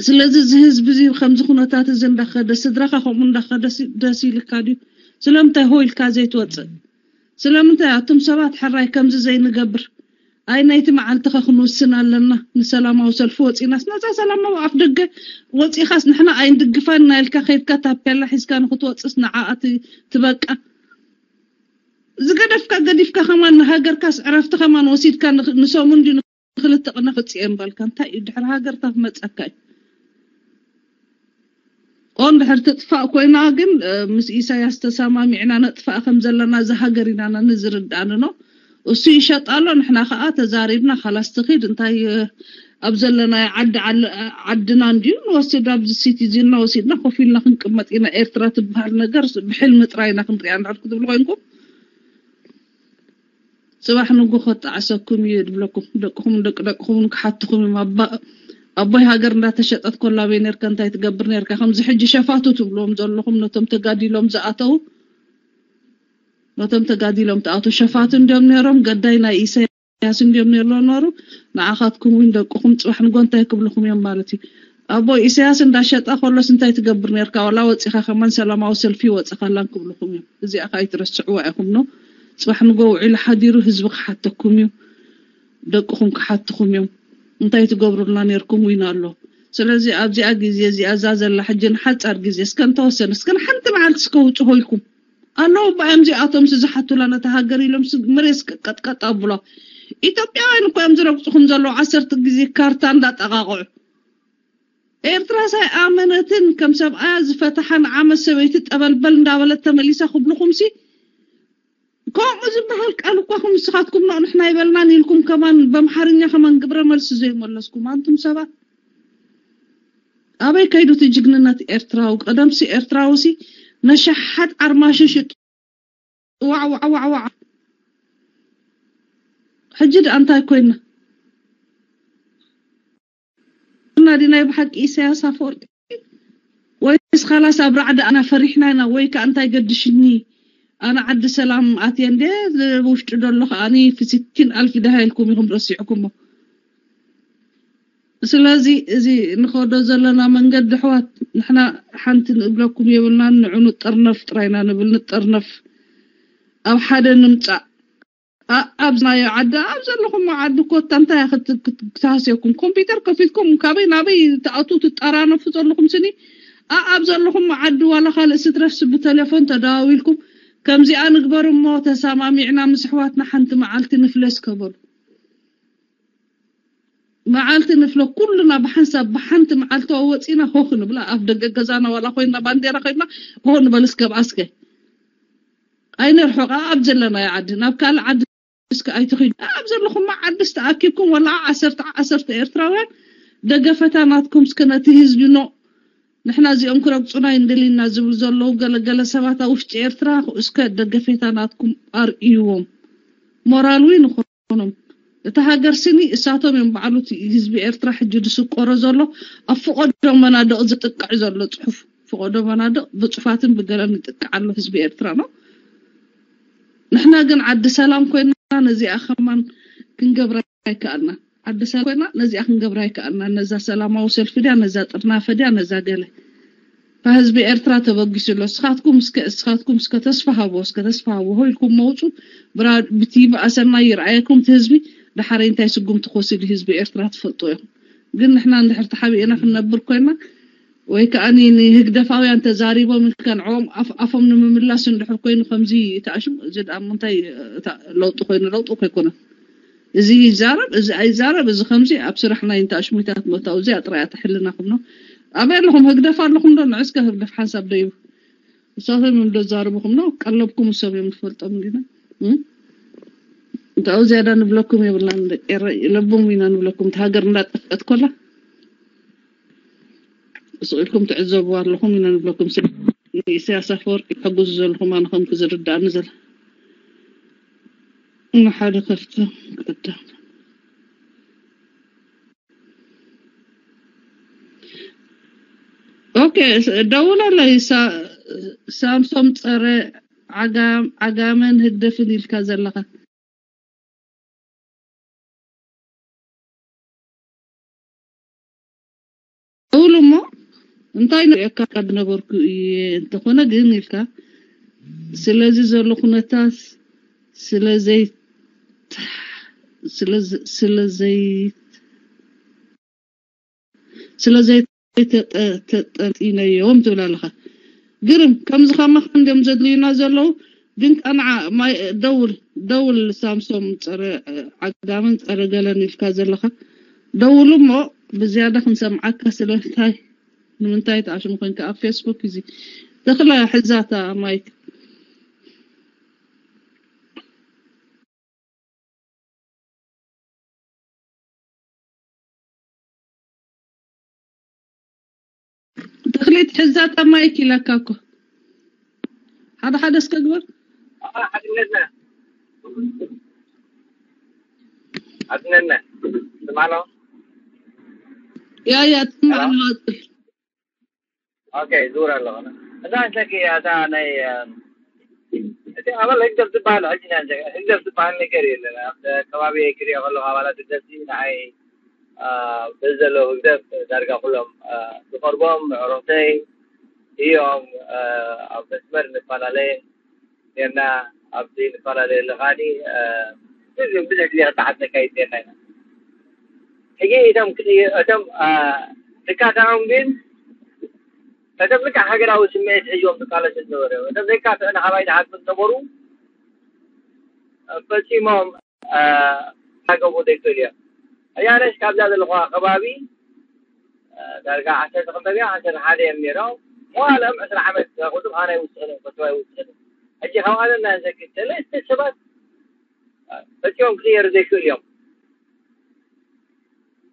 ስለዚ እዚ ህዝቢ እዚ ከምዚ ኩነታት እዚ እንዳኸደ ስድራኻ ከምኡ እንዳኸደ ደስ ኢልካ ድዩ ስለምንታይ ሆ ኢልካ ዘይትወፅእ ስለምንታይ ኣቱም ሰባት ሕራይ ከምዚ ዘይንገብር ኣይ ናይቲ መዓልቲ ኸ ክንውስን ኣለና። ንሰላማዊ ሰልፊ ወፂናስ ነፃ ሰላማዊ ኣፍ ደገ ወፂኻስ ንሕና ኣይንድግፋን ኢና ኢልካ ከይድካ ታፔላ ሒዝካ ንክትወፅስ ንዓኣ ት- ትበቃ። ዝገደፍካ ገዲፍካ ከማን ንሃገርካስ ዕረፍቲ ከማን ወሲድካ ንኽ- ንሰሙን ድዩ ንክልተ ቅነ ክፅየን ባልካ እንታይ እዩ ድሕሪ ሃገርካ ክመፀካ እዩ። ኦን ድሕር ትጥፋእ ኮይና ግን ምስ ኢሳያስ ተሰማሚዕና ነጥፋእ ከም ዘለና እዛ ሃገር ኢና ንዝርዳእንኖ። እሱ ይሸጣ ኣሎ ንሕና ከዓ ተዛሪብና ካላስ ትኺድ እንታይ ኣብ ዘለናዮ ዓዲ ዓለ- ዓድና እንድዩ ንወስድ ኣብዚ ሲቲዝንና ወሲድና ኮፍ ኢልና ክንቅመጥ ኢና። ኤርትራ ትበሃል ነገር ብሕልሚ ጥራይ ኢና ክንሪኣ እንድሕር ክትብሉ ኮይንኩም ጽባሕ ንጎ ከጣዕሰኩም እዩ ድብለኩም። ደቅኹምን ደቂ ደቅኹምን ክሓትኹም እዮም። ኣባ ኣቦይ ሃገር እንዳተሸጠት ኮላ በይ ነርካ እንታይ ትገብር ነርካ? ከምዚ ሕጂ ሸፋቱ ትብልዎም ዘለኹም ነቶም ተጋዲሎም ዝኣተው ነቶም ተጋዲሎም ተኣተው ሸፋቱ እንዲዮም ነሮም። ገዳይ ናይ ኢሳያስ እንዲዮም ነሮ ነሩ ንዓኻትኩም እውን ደቅኹም ጽባሕ ንጎ እንታይ ክብልኹም እዮም ማለት እዩ። ኣቦ ኢሳያስ እንዳሸጣ ከሎስ እንታይ ትገብር ነርካ? ዋላ ወጺኻ ከማን ሰላማዊ ሰልፊ ወጽኻላን ክብልኹም እዮም። እዚኣ ከኣ ኣይትረስዕዋ ኢኹም ነው። ጽባሕ ንጎ ውዒሉ ሓዲሩ ህዝቢ ክሓተኩም እዩ። ደቅኹም ክሓትኹም እዮም። እንታይ ትገብሩልና ነርኩም ዊና ኣሎ። ስለዚ ኣብዚኣ ግዜ እዚኣ እዛ ዘላ ሕጂ ንሓጻር ግዜ እስከ እንተወሰነ እስከ ንሓንቲ መዓልቲ እስከ ውጽሆ ኢልኩም ኣለዉ እባ እዮም እዚኣቶም ዝሓቱላ ነታ ሃገር ኢሎም መሬት ቀጥቀጥ ኣብሎ። ኢትዮጵያውያን እኮ እዮም ዝረግፅኹም ዘለዉ ዓሰርተ ግዜ ካርታ እንዳጠቃቕዑ። ኤርትራስ ኣይኣመነትን ከም ሰብኣያ ዝፈተሓ ንዓመት ሰበይቲ ጠበልበል እንዳበለት ተመሊሳ ክብልኹምሲ ከምኡ ዝበሃል ቃል እኳ ከም ንስኻትኩም ኖ ንሕና ይበልናን ኢልኩም ከማን በምሓርኛ ከማን ግብረ መልሲ ዘይመለስኩም ኣንቱም ሰባት ኣበይ ከይዱ እቲ ጅግንነት ኤርትራዊ? ቀደምሲ ኤርትራዊ ሲ ነሸሓት ዓርማሽሽ ዋዕ ዋዕ ዋዕ ዋዕ። ሕጂ ደኣ እንታይ ኮይና? እና ዲ ናይ ብሓቂ ኢሳያስ ኣፈወርቂ ወይስ ካላስ ኣብ ራዕዲ ኣና ፈሪሕና ኢና ወይ ከኣ እንታይ ገድሽኒ ኣነ ዓዲ ሰላም ኣትየ እንደ ውሽጢ ደሎ ከኣኒ ፍስኪን ኣልፊ ደሃ ኢልኩም ኢኹም ረሲዕኩሞ። ስለዚ እዚ ንኸዶ ዘለና መንገዲ ኣሕዋት ንሕና ሓንቲ ንእብለኩም የብልናን። ንዑ ንጠርነፍ ጥራይና ንብል ንጠርነፍ ኣብ ሓደ ንምጻእ። ኣብ ዝናዮ ዓዲ ኣብ ዘለኹም ዓዲ ኮታ እንታይ ክትሃስየኩም ኮምፒውተር ከፊትኩም ካበይ ናበይ ትኣቱ ትጠራነፉ ዘለኹም ስኒ ኣብ ዘለኹም ዓዲ ዋላ ካልእ ስትረፍስ ብቴሌፎን ተደዋዊልኩም ከምዚኣ ንግበር እሞ ተሰማሚዕና ምስ ኣሕዋትና ሓንቲ መዓልቲ ንፍለስ ከበሉ መዓልቲ ንፍለ ኩልና ብሓንሳብ ብሓንቲ መዓልቲ ወፂና ሆክ ንብላ ኣብ ደገ ገዛና ዋላ ኮይና ባንዴራ ኮይና ሆ ንበል እስከ ብኣስከ ኣይነርሕቃ ኣብ ዘለናዮ ዓዲ ናብ ካልእ ዓዲ እስከ ኣይትኺዱ ኣብ ዘለኹም ዓዲ ዝተኣኪብኩም ወላ ዓሰርተ ዓሰርተ ኤርትራውያን ደገፈታ ናትኩም እስከ ነቲ ህዝቢ ኖ ንሕና እዚኦም ክረግፁና ይንደሊና ዝብሉ ዘለዉ ገለገለ ሰባት ኣብ ውሽጢ ኤርትራ እስከ ደገፌታ ናትኩም ኣርእይዎም ሞራል ውን ይኾኖም እቲ ሃገር ስኒ እሳቶም እዮም ባዕሉ ህዝቢ ኤርትራ ሕጂ ዝስቆሮ ዘሎ ኣብ ፍቆዶ መናድቕ ዝጥቀዕ ዘሎ ፅሑፍ ፍቆዶ መናድቕ ብፅፋትን ብገለን ይጥቀዕ ኣሎ ህዝቢ ኤርትራ ነው ንሕና ግን ዓዲ ሰላም ኮይና ነዚኣ ከማን ክንገብራ ኣይከኣልና ዓዲ ሰላም ኮይና ነዚኣ ክንገብራ ኣይከኣልና ነዛ ሰላማዊ ሰልፊ ድያ ነዛ ጥርናፈ ድያ ነዛ ገለ ህዝቢ ኤርትራ ተበጊሱ ኣሎ እስኻትኩም እስከ እስኻትኩም እስከ ተስፋ ሃቦ እስከ ተስፋ ሃቦ ሆ ኢልኩም መውፁ ብቲ በኣሰና ይርኣየኩም እቲ ህዝቢ ድሓረይ እንታይ ስጉምቲ ክወስድ ህዝቢ ኤርትራ ትፈልጡ እዮም ግን ንሕና እንድሕር ተሓቢእና ክንነብር ኮይና ወይ ከዓ ንህግደፋውያን ተዛሪቦም ኢልካ ንዕኦም ኣፎም ንምምላስ እንድሕር ኮይኑ ከምዚ ተኣሽሙ እዚ ደኣ እንታይ ለውጢ ኮይኑ ለውጢ እኮ ኣይኮነን እዚ ይዛረብ እዚ ኣይዛረብ እዚ ከምዚ ኣብ ስራሕ ናይ እንተ ኣሽሙታት መታው እዚኣ ጥራይ ኣታ ሕልና ክብሎ ኣበይ ኣለኹም ህግደፍ ኣለኹም ዶ ንዕስከ ህግደፍ ሓንሳብ ደይቡ ንሳቶም እዮም ደዛርብኹም ነው ቀለብኩም እሶም እዮም ንፈልጦም እንዲና እንታው ዝያዳ ንብለኩም የብልናን ደቂ ኤረይ ለቦም ኢና ንብለኩም እቲ ሃገር እንዳጠፍአት ኮላ ስቕ ኢልኩም ትዕዘብዋ ኣለኹም ኢና ንብለኩም ንኢሳያስ ኣፈወርቂ ተሕግዙ ዘለኹም ኣነ ከም ክዝርዳእኒ ዘለ ንሓደ ከፍተ ቀዳም ኦኬ ደውለለይ ሳምሶም ፀረ ዓጋመን ህግደፍን ኢልካ ዘለኻ እውል እሞ እንታይ ንሪኦካ ዝነበርኩ እየ እንተኾነ ግን ኢልካ ስለዚ ዘሎ ኩነታት ስለ ዘይትሓ ስለ ዘይ ስለ ዘይተጠንጢነዮም ትብል ኣለኻ። ግርም፣ ከምዚ ከማኻ እንዲም ዘድልዩና ዘለዉ። ግን ቀንዓ፣ ማይ ደውል ደውል ሳምሶም፣ ጸረ ዓጋምን ጸረ ገለን ኢልካ ዘለኻ፣ ደውሉ እሞ ብዝያዳ ክንሰምዓካ። ስለምንታይ? ንምንታይ ተኣሽሙ ኮንካ ኣብ ፌስቡክ እዚ? ተኽለ፣ ሕዛታ ማይክ። ተኽሊት፣ ሕዛታ ማይክ ኢላካ እኮ። ሓደ ሓደ እስከ ግበር። ሓድነትና፣ ሓድነትና። ስማሎ። ያ፣ ያ፣ ትማል። ኦኬ፣ ዙር ኣለኹ። እዛ እንተኪ እታ ናይ፣ እ፣ እቲ ኣባል ህግደፍ ዝበሃል ሕጂ ናይ፣ ህግደፍ ዝበሃል ነገር የለን። ኣብ ከባቢ ክሪኦ ከለኹ ኣባላት ህግደፍ ንዓይ፣ እ፣ በዚ ዘለዉ ህግደፍ ዳርጋ ኩሎም፣ እ፣ ዝቐርቦም ኣዕሩኽተይ እዮም። እ፣ ኣብ መስመር ንፈላለ ኔርና፣ ኣብቲ ንፈላለ ኣለኻኒ፣ እ፣ ብዙሕ፣ ብዙሕ ግዜ ክተሓዝ ነካይድ ኔርና ኢና። ሕጂ እቶም ክጥየ-፣ እቶም፣ እ፣ ልካትዖም ግን፣ እቶም ልክዕ ሃገራዊ ስምዒት ሒዞም ዝቃለሱ ዝነበሩ፣ እቶም ዘይካትዑ ንኻባይ ዝሓቱ ዝነበሩ፣ እ፣ ፈጺሞም፣ እ፣ ክሳገቡ ዘይክእሉ እዮም። ኣያነሽ ካብዛ ዘለኹዋ ከባቢ፣ እ፣ ዳርጋ ዓሰርተ ክልተ ድያ፣ ዓሰርተ ሓደ እዮም ነይሮም። መዋእሎም ዕስራ ዓመት፣ ቁጡብ ናይ ውስኽን፣ ፈትዋይ ውስኽን። ሕጂ ካብ ዓለምና ዘግድ ሰለስተ ሰባት፣ እ፣ ፈጺሞም ክቕየሩ ዘይክእሉ እዮም።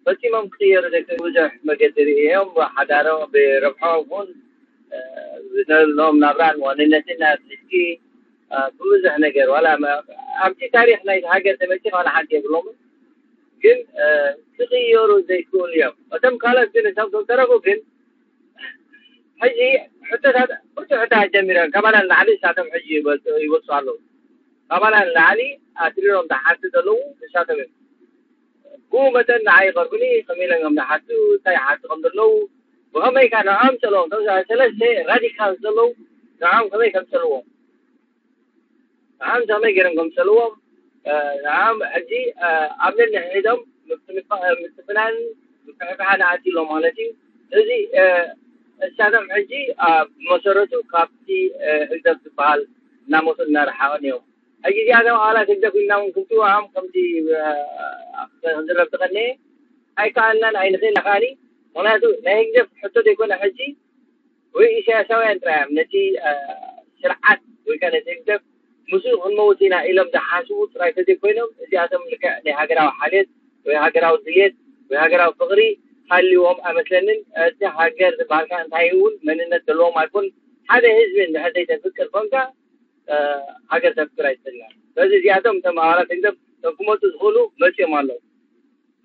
ፈጺሞም ክቕየሩ ዘይክእሉ ብዙሕ መገዲ ርእዮም፣ ብሓዳሮም፣ ብረብሖም ይኹን፣ እ፣ ዝነብርሎም ናብራን ዋንነትን ኣብ ሕጂ፣ እ፣ ብብዙሕ ነገር፣ ዋላ መ-፣ ኣብቲ ታሪኽ ናይቲ ሃገር ተመልሲኻ ዋላ ሓንቲ የብሎምን። ግን፣ እ፣ ክቕየሩ ዘይክእሉ እዮም። እቶም ካልኦት ግን፣ እቶም ዝተረፉ ግን፣ ሕጂ ሕቶታት፣ ብዙሕ ሕቶታት ጀሚሮም። ካባና ንላዕሊ ንሳቶም ሕጂ ይበልጹ፣ ይበልጹ ኣለዉ። ካባና ንላዕሊ ኣትሪሮም ዝሓቱ ዘለዉ ንሳቶም እዮም። ብኡ መጠን ንዓይ ይቐርቡኒ፣ ከመይ ኢሎም እዮም ዝሓቱ፣ እንታይ ይሓቱ ከም ዘለዉ፣ ብኸመይ ከ ንዕኦም ጸልዎም፣ እቶም ሰለስተ ራዲካል ዘለዉ ንዕኦም ከመይ ከም ጸልዎም፣ ንዕኦም ከመይ ገይሮም ከም ጸልዎም፣ እ፣ ንዕኦም ሕጂ፣ እ፣ ኣብ ነንሕድሕዶም ምፍንፋ-፣ ምፍንፋን ምፍሕፋሕን ኣትዩሎም ማለት እዩ። እዚ፣ እ፣ እሳቶም ሕጂ፣ እ፣ ብመሰረቱ ካብቲ፣ እ፣ ህግደፍ ዝበሃል እናሞቱን እናረሓቑን እዮም። ሕጂ እዚኣቶም ኣባላት ህግደፍ ኢልና እውን ክንጽውዖም ከምቲ፣ እ፣ ክዝረብ ዝቐነየ ኣይከኣልናን ኣይንኽእልን ከኣኒ። ምኽንያቱ ናይ ህግደፍ ሕቶ ዘይኮነ ሕጂ ወይ ኢሳያሳውያን ጥራይ እዮም ነቲ፣ እ፣ ስርዓት ወይ ከኣ ነቲ ህግደፍ ምስኡ ክንመውት ኢና ኢሎም ዝሓስቡ ጥራይ ተዘይኮይኖም፣ እዚኣቶም ልክዕ ናይ ሃገራዊ ሓልዮት ወይ ሃገራዊ ድልየት ወይ ሃገራዊ ፍቕሪ ሃልይዎም ኣይመስለንን። እቲ ሃገር ዝበሃል ከኣ እንታይ እውን መንነት ዘለዎም ኣይኮኑን። ሓደ ህዝቢ እንድሕር ዘይተፍቅር ኮንካ፣ እ፣ ሃገር ተፍቅር ኣይትኽእልን። ስለዚ እዚኣቶም እቶም ኣባላት ህግደፍ እቶም ክመጹ ዝኽእሉ መጺኦም ኣለዉ።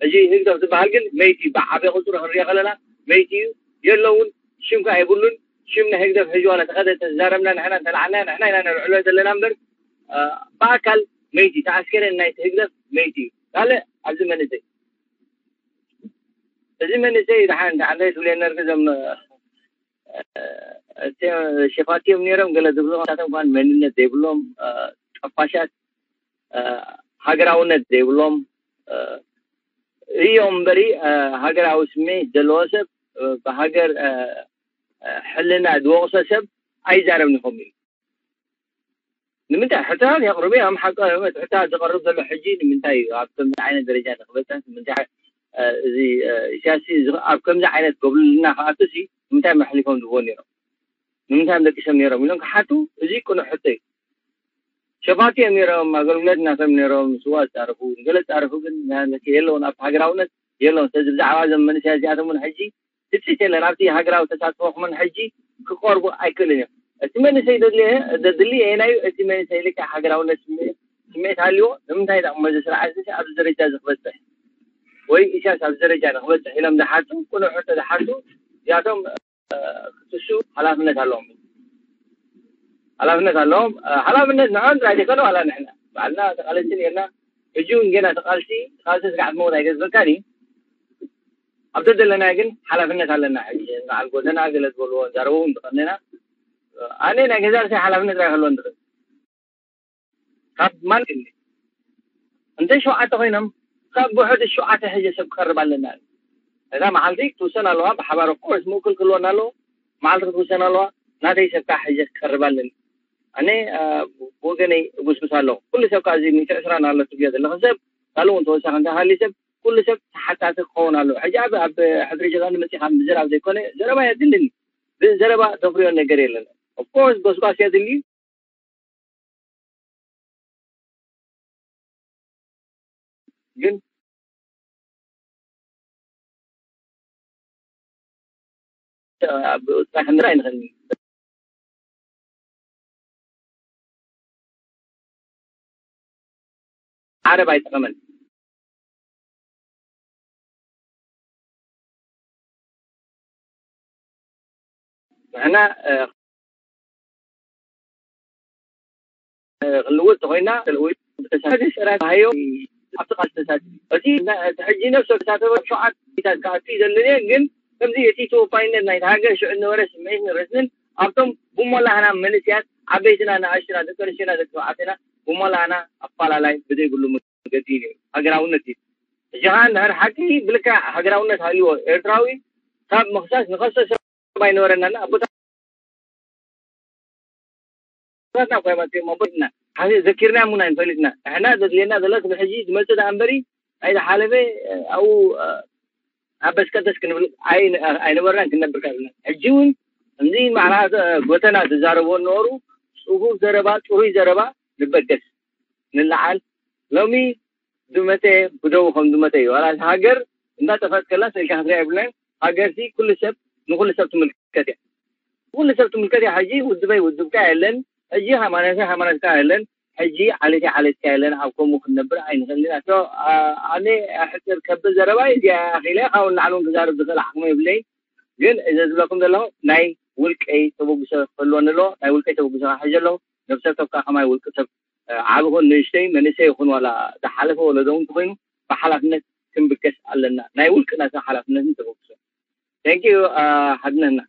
ሕጂ ህግደፍ ዝበሃል ግን መይቲ፣ ብዓቢ ቁጽሪ ክንሪኦ ከለና መይቲ እዩ፣ የለውን። ሽም ከኣ የብሉን። ሽም ናይ ህግደፍ ሕጂ ዋላ ተኸደ ተዛረብና፣ ንሕና እንተለዓልና፣ ንሕና ኢና ነልዕሎ ዘለና እምበር፣ እ፣ ብኣካል መይቲ፣ እቲ ኣስከሬን ናይቲ ህግደፍ መይቲ እዩ። ካልእ ኣብዚ መንእሰይ፣ እዚ መንእሰይ ደሓን፣ ደሓን ዘይትብልዮ ነርክ፣ እዞም፣ እ፣ እቲ ሸፋቲ እዮም ነይሮም፣ ገለ ዝብሉ ንሳቶም ከኣ መንነት ዘይብሎም፣ እ፣ ጠፋሻት፣ እ፣ ሃገራውነት ዘይብሎም፣ እ፣ እዮም እምበሪ፣ እ፣ ሃገራዊ ስምዒት ዘለዎ ሰብ፣ እ፣ ብሃገር፣ እ፣ እ፣ ሕልና ዝወቕሶ ሰብ ኣይዛረብን ይኸውን እዩ። ንምንታይ? ሕቶታት የቕርቡ እዮም፣ ሓቂ እዮም። እቲ ሕቶታት ዝቐርብ ዘሎ ሕጂ ንምንታይ እዩ? ኣብ ከምዚ ዓይነት ደረጃ ንክበጽሕ፣ ንምንታይ፣ እ፣ እዚ፣ እ፣ ኢሳያስ እዚ ኣብ ከምዚ ዓይነት ገብሉልና ክኣቱሲ ንምንታይ መሕሊፎም ዝህቦ ነይሮም? ንምንታይ እዮም ደቂሶም ነይሮም? ኢሎም ክሓቱ፣ እዚ ቅኑዕ ሕቶ እዩ። ሸፋቲ እዮም ነይሮም፣ ኣገልግሎት እናቶም ነይሮም፣ ስዋ ዝጻረፉ፣ ንገለ ዝጻረፉ ግን ና-፣ የለውን፣ ኣብቲ ሃገራውነት የለውን። ስለዚ ብዛዕባ እዞም መንእሰያት እዚኣቶም እውን ሕጂ ትጽቢት የለን። ኣብቲ ሃገራዊ ተሳትፎ ክመን ሕጂ ክቐርቡ ኣይክእልን እዮም። እቲ መንእሰይ ዘድልየ-፣ ዘድሊ የናዩ፣ እቲ መንእሰይ ልክዕ ሃገራውነት ስምዒ-፣ ስምዒት ሃልይዎ፣ ንምንታይ ደኣ እሞ እዚ ስርዓት እዚ ኣብዚ ደረጃ እዚ ክበጽሕ ወይ ኢሳያስ ኣብዚ ደረጃ ንክበጽሕ ኢሎም ዝሓቱ፣ ቅኑዕ ሕቶ ዝሓቱ እዚኣቶም፣ እ፣ ክትሱ ሓላፍነት ኣለዎም። ሓላፍነት ኣለዎም። እ፣ ሓላፍነት ንዕኦም ጥራይ ዘይኮነ ዋላ ንሕና ባዕልና ተቓለስቲ ነርና። ሕጂ እውን ገና ተቓልሲ፣ ተቓልሲ ስጋዕ ትመውት ኣይገዝፈካን እዩ። ኣብ ዘደለና ግን ሓላፍነት ኣለና። ሕጂ በዓል ጎደና ገለ ዝበልዎ ዛረቡ እውን ዝቐነና፣ ኣነ ናይ ገዛ ርእሰይ ሓላፍነት ጥራይ ክህልወኒ ዝኽእል። ካብ ማን ግን እንተ ሸውዓተ ኮይኖም ካብ ብውሕዱ ሸውዓተ ሒዘ ሰብ ክቐርብ ኣለና። እዛ መዓልቲ ክትውሰን ኣለዋ። ብሓባር ኦፍኮርስ ምእኩል ክህልወና ኣለዎ። መዓልቲ ክትውሰን ኣለዋ። ናተይ ሰብ ከዓ ሒዘ ክቀርብ ኣለኒ። ኣነ ብወገነይ እጉስጉስ ኣለኹ። ኩሉ ሰብ ከዓ እዚ ሚእቲ ዕስራን ኣሎ ትብዮ ዘለኺ ሰብ ካልእ እውን ተወሳኺ እንተሃልዩ ሰብ ኩሉ ሰብ ተሓታቲ ክኸውን ኣለዎ። ሕጂ ኣብ ኣብ ሕድሪ ጀጋኑ መፂኻ ምዝራብ ዘይኮነ ዘረባ የድልን። ብዘረባ ተፍርዮ ነገር የለን። ኦፍኮርስ ጎስጓስ የድሊ። ግን ኣብ ፃሕንራ ኣይንኸኒ ዓረብ ኣይጠቐመን። ንሕና ክልውጥ ተኮይና ተለዊጥ ብተሳትፎ ስራት ሃዮ ኣብቲ ቃል ተሳትፍ እቲ ሕጂ ነፍሰ ተሳተፈ ሸውዓት ሚታት ክኣቱ ዘለየ ግን ከምዚ እቲ ተወፋይነት ናይቲ ሃገር ሽዑ ዝነበረ ስምዒት ንረስንን ኣብቶም ብሞላህና መንእስያት ዓበይትና ንኣሽትና ደቂ ኣንስትዮና ደቂ ተባዕትና ብሞላህና ኣፋላላይ ብዘይብሉ መገዲ እዩ ሃገራውነት እዩ። ሕጂ ከዓ እንድሕር ሓቂ ብልክዕ ሃገራውነት ሃልዎ ኤርትራዊ ካብ ምኽሳስ ንኸሶ ሰብ ኣይነበረናና ኣቦታትና እኳ ይመፅኦም ኣቦታትና ሓዚ ዘኪርና ሙና ንፈልጥና ንሕና ዘድልየና ዘሎ ስለ ሕጂ ዝመፅእ ደኣ እምበሪ ናይ ዝሓለፈ ኣብኡ ኣብ በስቀደስ ክንብል ኣይነበርናን ክነብር ካብልና ሕጂ እውን እንዚ ማዕራ ጎተና ዝዛረቦ ነበሩ። ጽፉፍ ዘረባ፣ ጽሩይ ዘረባ ንበገስ ንለዓል። ሎሚ ዝመተ ብደቡ ከም ዝመተ እዩ። ዋላ ሃገር እንዳጠፈት ከላ ስእልካ ክትሪኣ የብልናን። ሃገርሲ ኩሉ ሰብ ንኩሉ ሰብ ትምልከት እያ። ኩሉ ሰብ ትምልከት እያ። ሕጂ ውድበይ ውድብካ የለን፣ ሕጂ ሃይማኖተይ ሃይማኖትካ የለን፣ ሕጂ ዓሌተይ ዓሌትካ የለን። ኣብ ከምኡ ክንነብር ኣይንኽእልን ኢና። So ኣነ ሕፅር ከብል ዘረባይ እዚኣ ኣኺለ ካብኡ ንላዕሊ እውን ክዛረብ ዝኽእል ዓቕሚ የብለይን። ግን እዚ ዝብለኩም ዘለኹ ናይ ውልቀይ ተበግሶ ክህልወኒ ኣለዎ። ናይ ውልቀይ ተበግሶ ክሕዝ ኣለኹ። ነብሰ ሰብ ከዓ ከማይ ውልቂ ሰብ ዓቢ ኹን ንእሽተይ መንእሰይ ይኹን ዋላ ዝሓለፈ ወለዶ እውን ተኾይኑ ብሓላፍነት ክንብገስ ኣለና። ናይ ውልቅና ሰብ ሓላፍነትን ተበግሶ። Thank you ሓድነትና።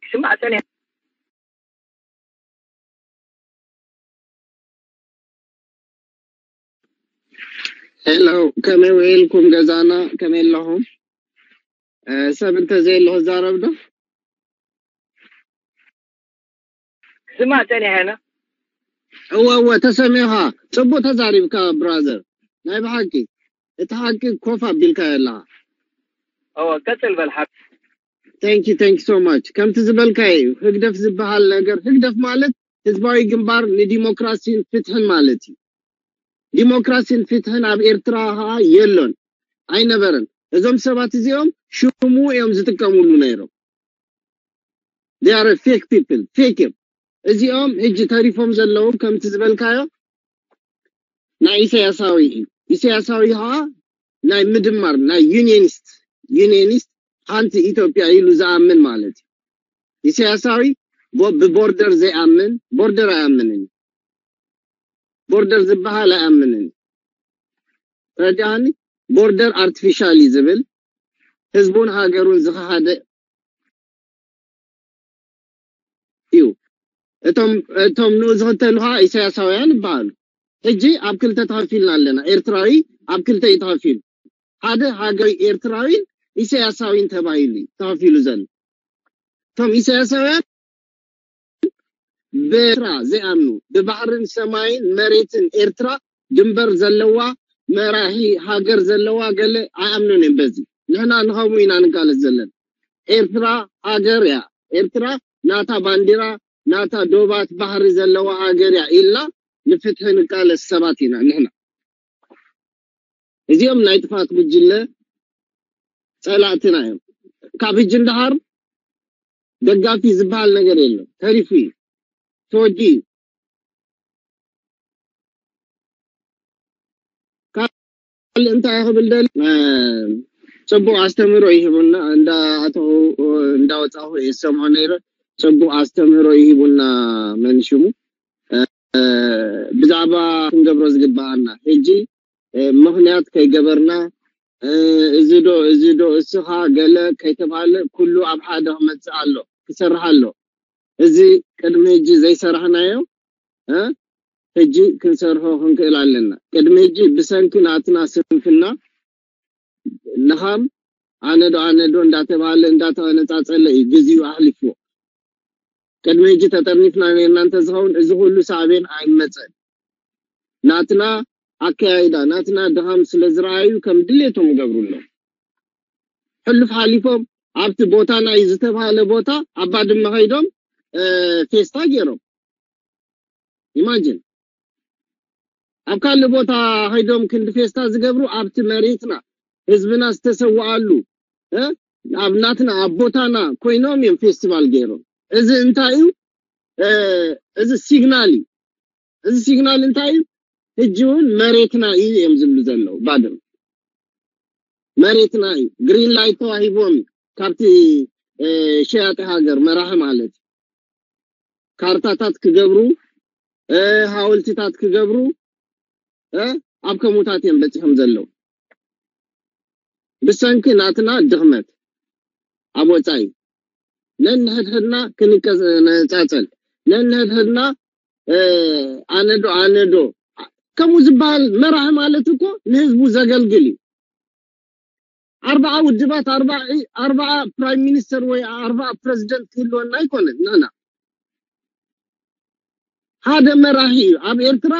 ክስማዕ ጸኒሐ። ሄሎ ከመይ ውዒልኩም ገዛና ከመይ ኣለኹም? ሰብ እንተዘየሎ ክዛረብ ዶ? ክስማዕ ጸኒሐ ነ እወ እወ ተሰሚዕኻ ጽቡቅ ተዛሪብካ brother ናይ ብሓቂ እቲ ሓቂ ኮፍ ኣቢልካዮ ኣለኻ እወ ቀጽል በል ሓ thank you thank you so much ከምቲ ዝበልካዮ እዩ ህግደፍ ዝበሃል ነገር ህግደፍ ማለት ህዝባዊ ግንባር ንዲሞክራሲን ፍትሕን ማለት እዩ ዲሞክራሲን ፍትሕን ኣብ ኤርትራ ከዓ የሎን ኣይነበረን እዞም ሰባት እዚኦም ሽሙ እዮም ዝጥቀምሉ ነይሮም they are fake people fake እዮም እዚኦም ሕጂ ተሪፎም ዘለዉ ከምቲ ዝበልካዮ ናይ ኢሳያሳዊ እዩ ኢሳያሳዊ ከዓ ናይ ምድማር ናይ unionist unionist ሓንቲ ኢትዮጵያ ኢሉ ዝኣምን ማለት እዩ ኢሳያሳዊ ብቦርደር ዘይኣምን ቦርደር ኣይኣምንን እዩ ቦርደር ዝበሃል ኣይኣምንን እዩ ተረዲኣኒ ቦርደር ኣርቲፊሻል እዩ ዝብል ህዝቡን ሃገሩን ዝኸሃደ እዩ እቶም እቶም ንኡ ዝኽተሉ ከዓ ኢሳያሳውያን ይበሃሉ ሕጂ ኣብ ክልተ ተኸፊልና ኣለና ኤርትራዊ ኣብ ክልተ እዩ ተኸፊሉ ሓደ ሃገራዊ ኤርትራዊን ኢሳያሳዊን ተባሂሉ እዩ ተኸፊሉ ዘሎ እቶም ኢሳያሳውያን ብኤርትራ ዘይኣምኑ ብባሕርን ሰማይን መሬትን ኤርትራ ድንበር ዘለዋ መራሒ ሃገር ዘለዋ ገለ ኣይኣምኑን እዮም በዚ ንሕና ንኸምኡ ኢና ንጋለስ ዘለና ኤርትራ ሃገር እያ ኤርትራ ናታ ባንዲራ ናታ ዶባት ባሕሪ ዘለዋ ሃገር እያ ኢልና ንፍትሒ ንቃለስ ሰባት ኢና ንሕና እዚኦም ናይ ጥፋት ጉጅለ ፀላእትና እዮም ካብ ህጂ እንዳሃር ደጋፊ ዝበሃል ነገር የለን ተሪፉ እዩ ተወዲ እዩ ካልእ እንታይ ክብል ደል ፅቡቅ ኣስተምህሮ ይህቡና እንዳ ኣተው እንዳወፃኹ የሰምዖ ነይረ ፅቡቅ ኣስተምህሮ ይህቡና መንሽሙ ብዛዕባ ክንገብሮ ዝግባኣና ሕጂ ምኽንያት ከይገበርና እዚ ዶ እዚ ዶ እስኻ ገለ ከይተባለ ኩሉ ኣብ ሓደ ክመፅእ ኣሎ ክሰርሕ ኣሎ። እዚ ቅድሚ ሕጂ ዘይሰራሕናዮ ሕጂ ክንሰርሖ ክንክእል ኣለና። ቅድሚ ሕጂ ብሰንኪ ናትና ስንፍና ልኻም ኣነዶ ኣነዶ እንዳተባሃለ እንዳተነጻጸለ እዩ ግዜኡ ኣሕሊፍዎ። ቅድሚ ሕጂ ተጠርኒፍና ነርና እንተዝኸውን እዚ ኩሉ ሳዕቤን ኣይመጸን። ናትና ኣከያይዳ ናትና ድኻም ስለ ዝረኣዩ ከም ድሌቶም ይገብሩ ኣለዉ። ሕሉፍ ሓሊፎም ኣብቲ ቦታና እዩ ዝተባሃለ ቦታ ኣብ ባድመ ከይዶም ፌስታ ገይሮም። ኢማጅን ኣብ ካልእ ቦታ ከይዶም ክንዲ ፌስታ ዝገብሩ ኣብቲ መሬትና ህዝብና ዝተሰዋኣሉ ኣብ ናትና ኣብ ቦታና ኮይኖም እዮም ፌስቲቫል ገይሮም። እዚ እንታይ እዩ? እዚ ሲግናል እዩ። እዚ ሲግናል እንታይ እዩ? ሕጂ እውን መሬትና እዩ እዮም ዝብሉ ዘለዉ። ባድመ መሬትና እዩ። ግሪን ላይት ተዋሂቦም ካብቲ ሸያጢ ሃገር መራሒ ማለት እዩ። ካርታታት ክገብሩ፣ ሓወልትታት ክገብሩ ኣብ ከምኡታት እዮም በፂሖም ዘለዉ። ብሰንኪ ናትና ድኽመት ኣብ ወፃኢ ነንሕድሕድና ክንቀፃፀል፣ ነንሕድሕድና ኣነዶ ኣነዶ ከምኡ ዝበሃል መራሒ ማለት እኮ ንህዝቡ ዘገልግል እዩ። ኣርባዓ ውድባት ኣርባዓ ፕራይም ሚኒስተር ወይ ኣርባዓ ፕረዚደንት ክህልወና ኣይኮነን። ናና ሓደ መራሒ እዩ ኣብ ኤርትራ።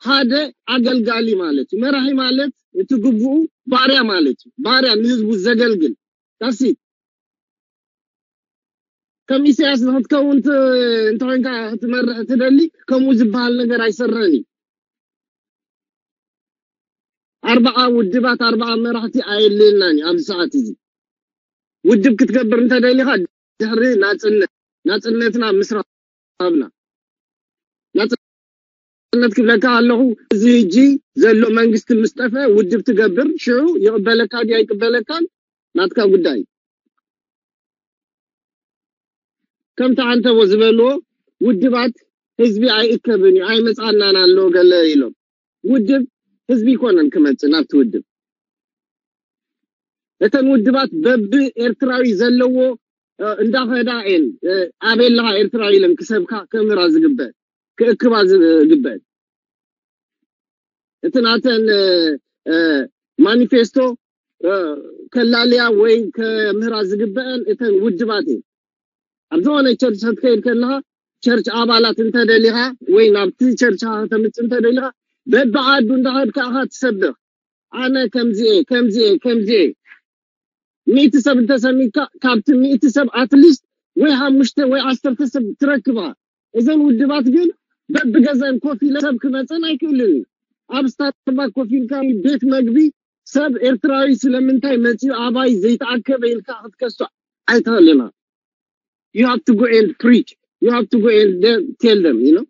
ሓደ ኣገልጋሊ ማለት እዩ። መራሒ ማለት እቲ ግቡኡ ባርያ ማለት እዩ። ባርያ ንህዝቡ ዘገልግል። ዳሲ ከም ኢሳያስ ንክትከውን እንተኮንካ ክትመርሕ ትደሊ ከምኡ ዝበሃል ነገር ኣይሰርሕን እዩ። ኣርባዓ ውድባት ኣርባዓ መራሕቲ ኣየድልየናን እዩ ኣብዚ ሰዓት እዚ። ውድብ ክትገብር እንተደሊኻ ድሕሪ ናፅነት ናፅነትና ምስ ረኸብና ናፅነት ክብለካ ኣለኹ። እዚ ሕጂ ዘሎ መንግስቲ ምስ ጠፍአ ውድብ ትገብር ሽዑ ይቕበለካ ድዩ ኣይቅበለካን ናትካ ጉዳይ። ከምቲ ዓንተቦ ዝበልዎ ውድባት ህዝቢ ኣይእከብን እዩ ኣይመፃናን ኣሎ ገለ ኢሎም። ውድብ ህዝቢ ይኮነን ክመፅእ ናብቲ ውድብ። እተን ውድባት በቢ ኤርትራዊ ዘለዎ እንዳኸዳ እየን ኣበይ ኣለኻ ኤርትራዊ ኢለን ክሰብካ ክምህራ ዝግበእ ክእክባ ዝግበእ። እቲ ናተን ማኒፌስቶ ከላልያ ወይ ከምህራ ዝግበአን እተን ውድባት እየን። ኣብ ዝኾነ ቸርች ክትከይድ ከለኻ ቸርች ኣባላት እንተደሊኻ ወይ ናብቲ ቸርች ከተምፅእ እንተደሊኻ በብዓዱ እንዳኸድካ ኢኻ ትሰብኽ። ኣነ ከምዚኤ ከምዚኤ ከምዚኤ ሚእቲ ሰብ እንተሰሚካ ካብቲ ሚእቲ ሰብ ኣትሊስት ወይ ሓሙሽተ ወይ ዓሰርተ ሰብ ትረክባ። እዘን ውድባት ግን በብገዛን ኮፍ ኢለ ሰብ ክመፀን ኣይክእልን እዩ። ኣብ ስታርባክ ኮፍ ኢልካ ቤት መግቢ ሰብ ኤርትራዊ ስለምንታይ መፅኡ ኣባይ ዘይተኣከበ ኢልካ ክትከሶ ኣይትኽእልና። You have to go and preach, you have to go and tell them, you know።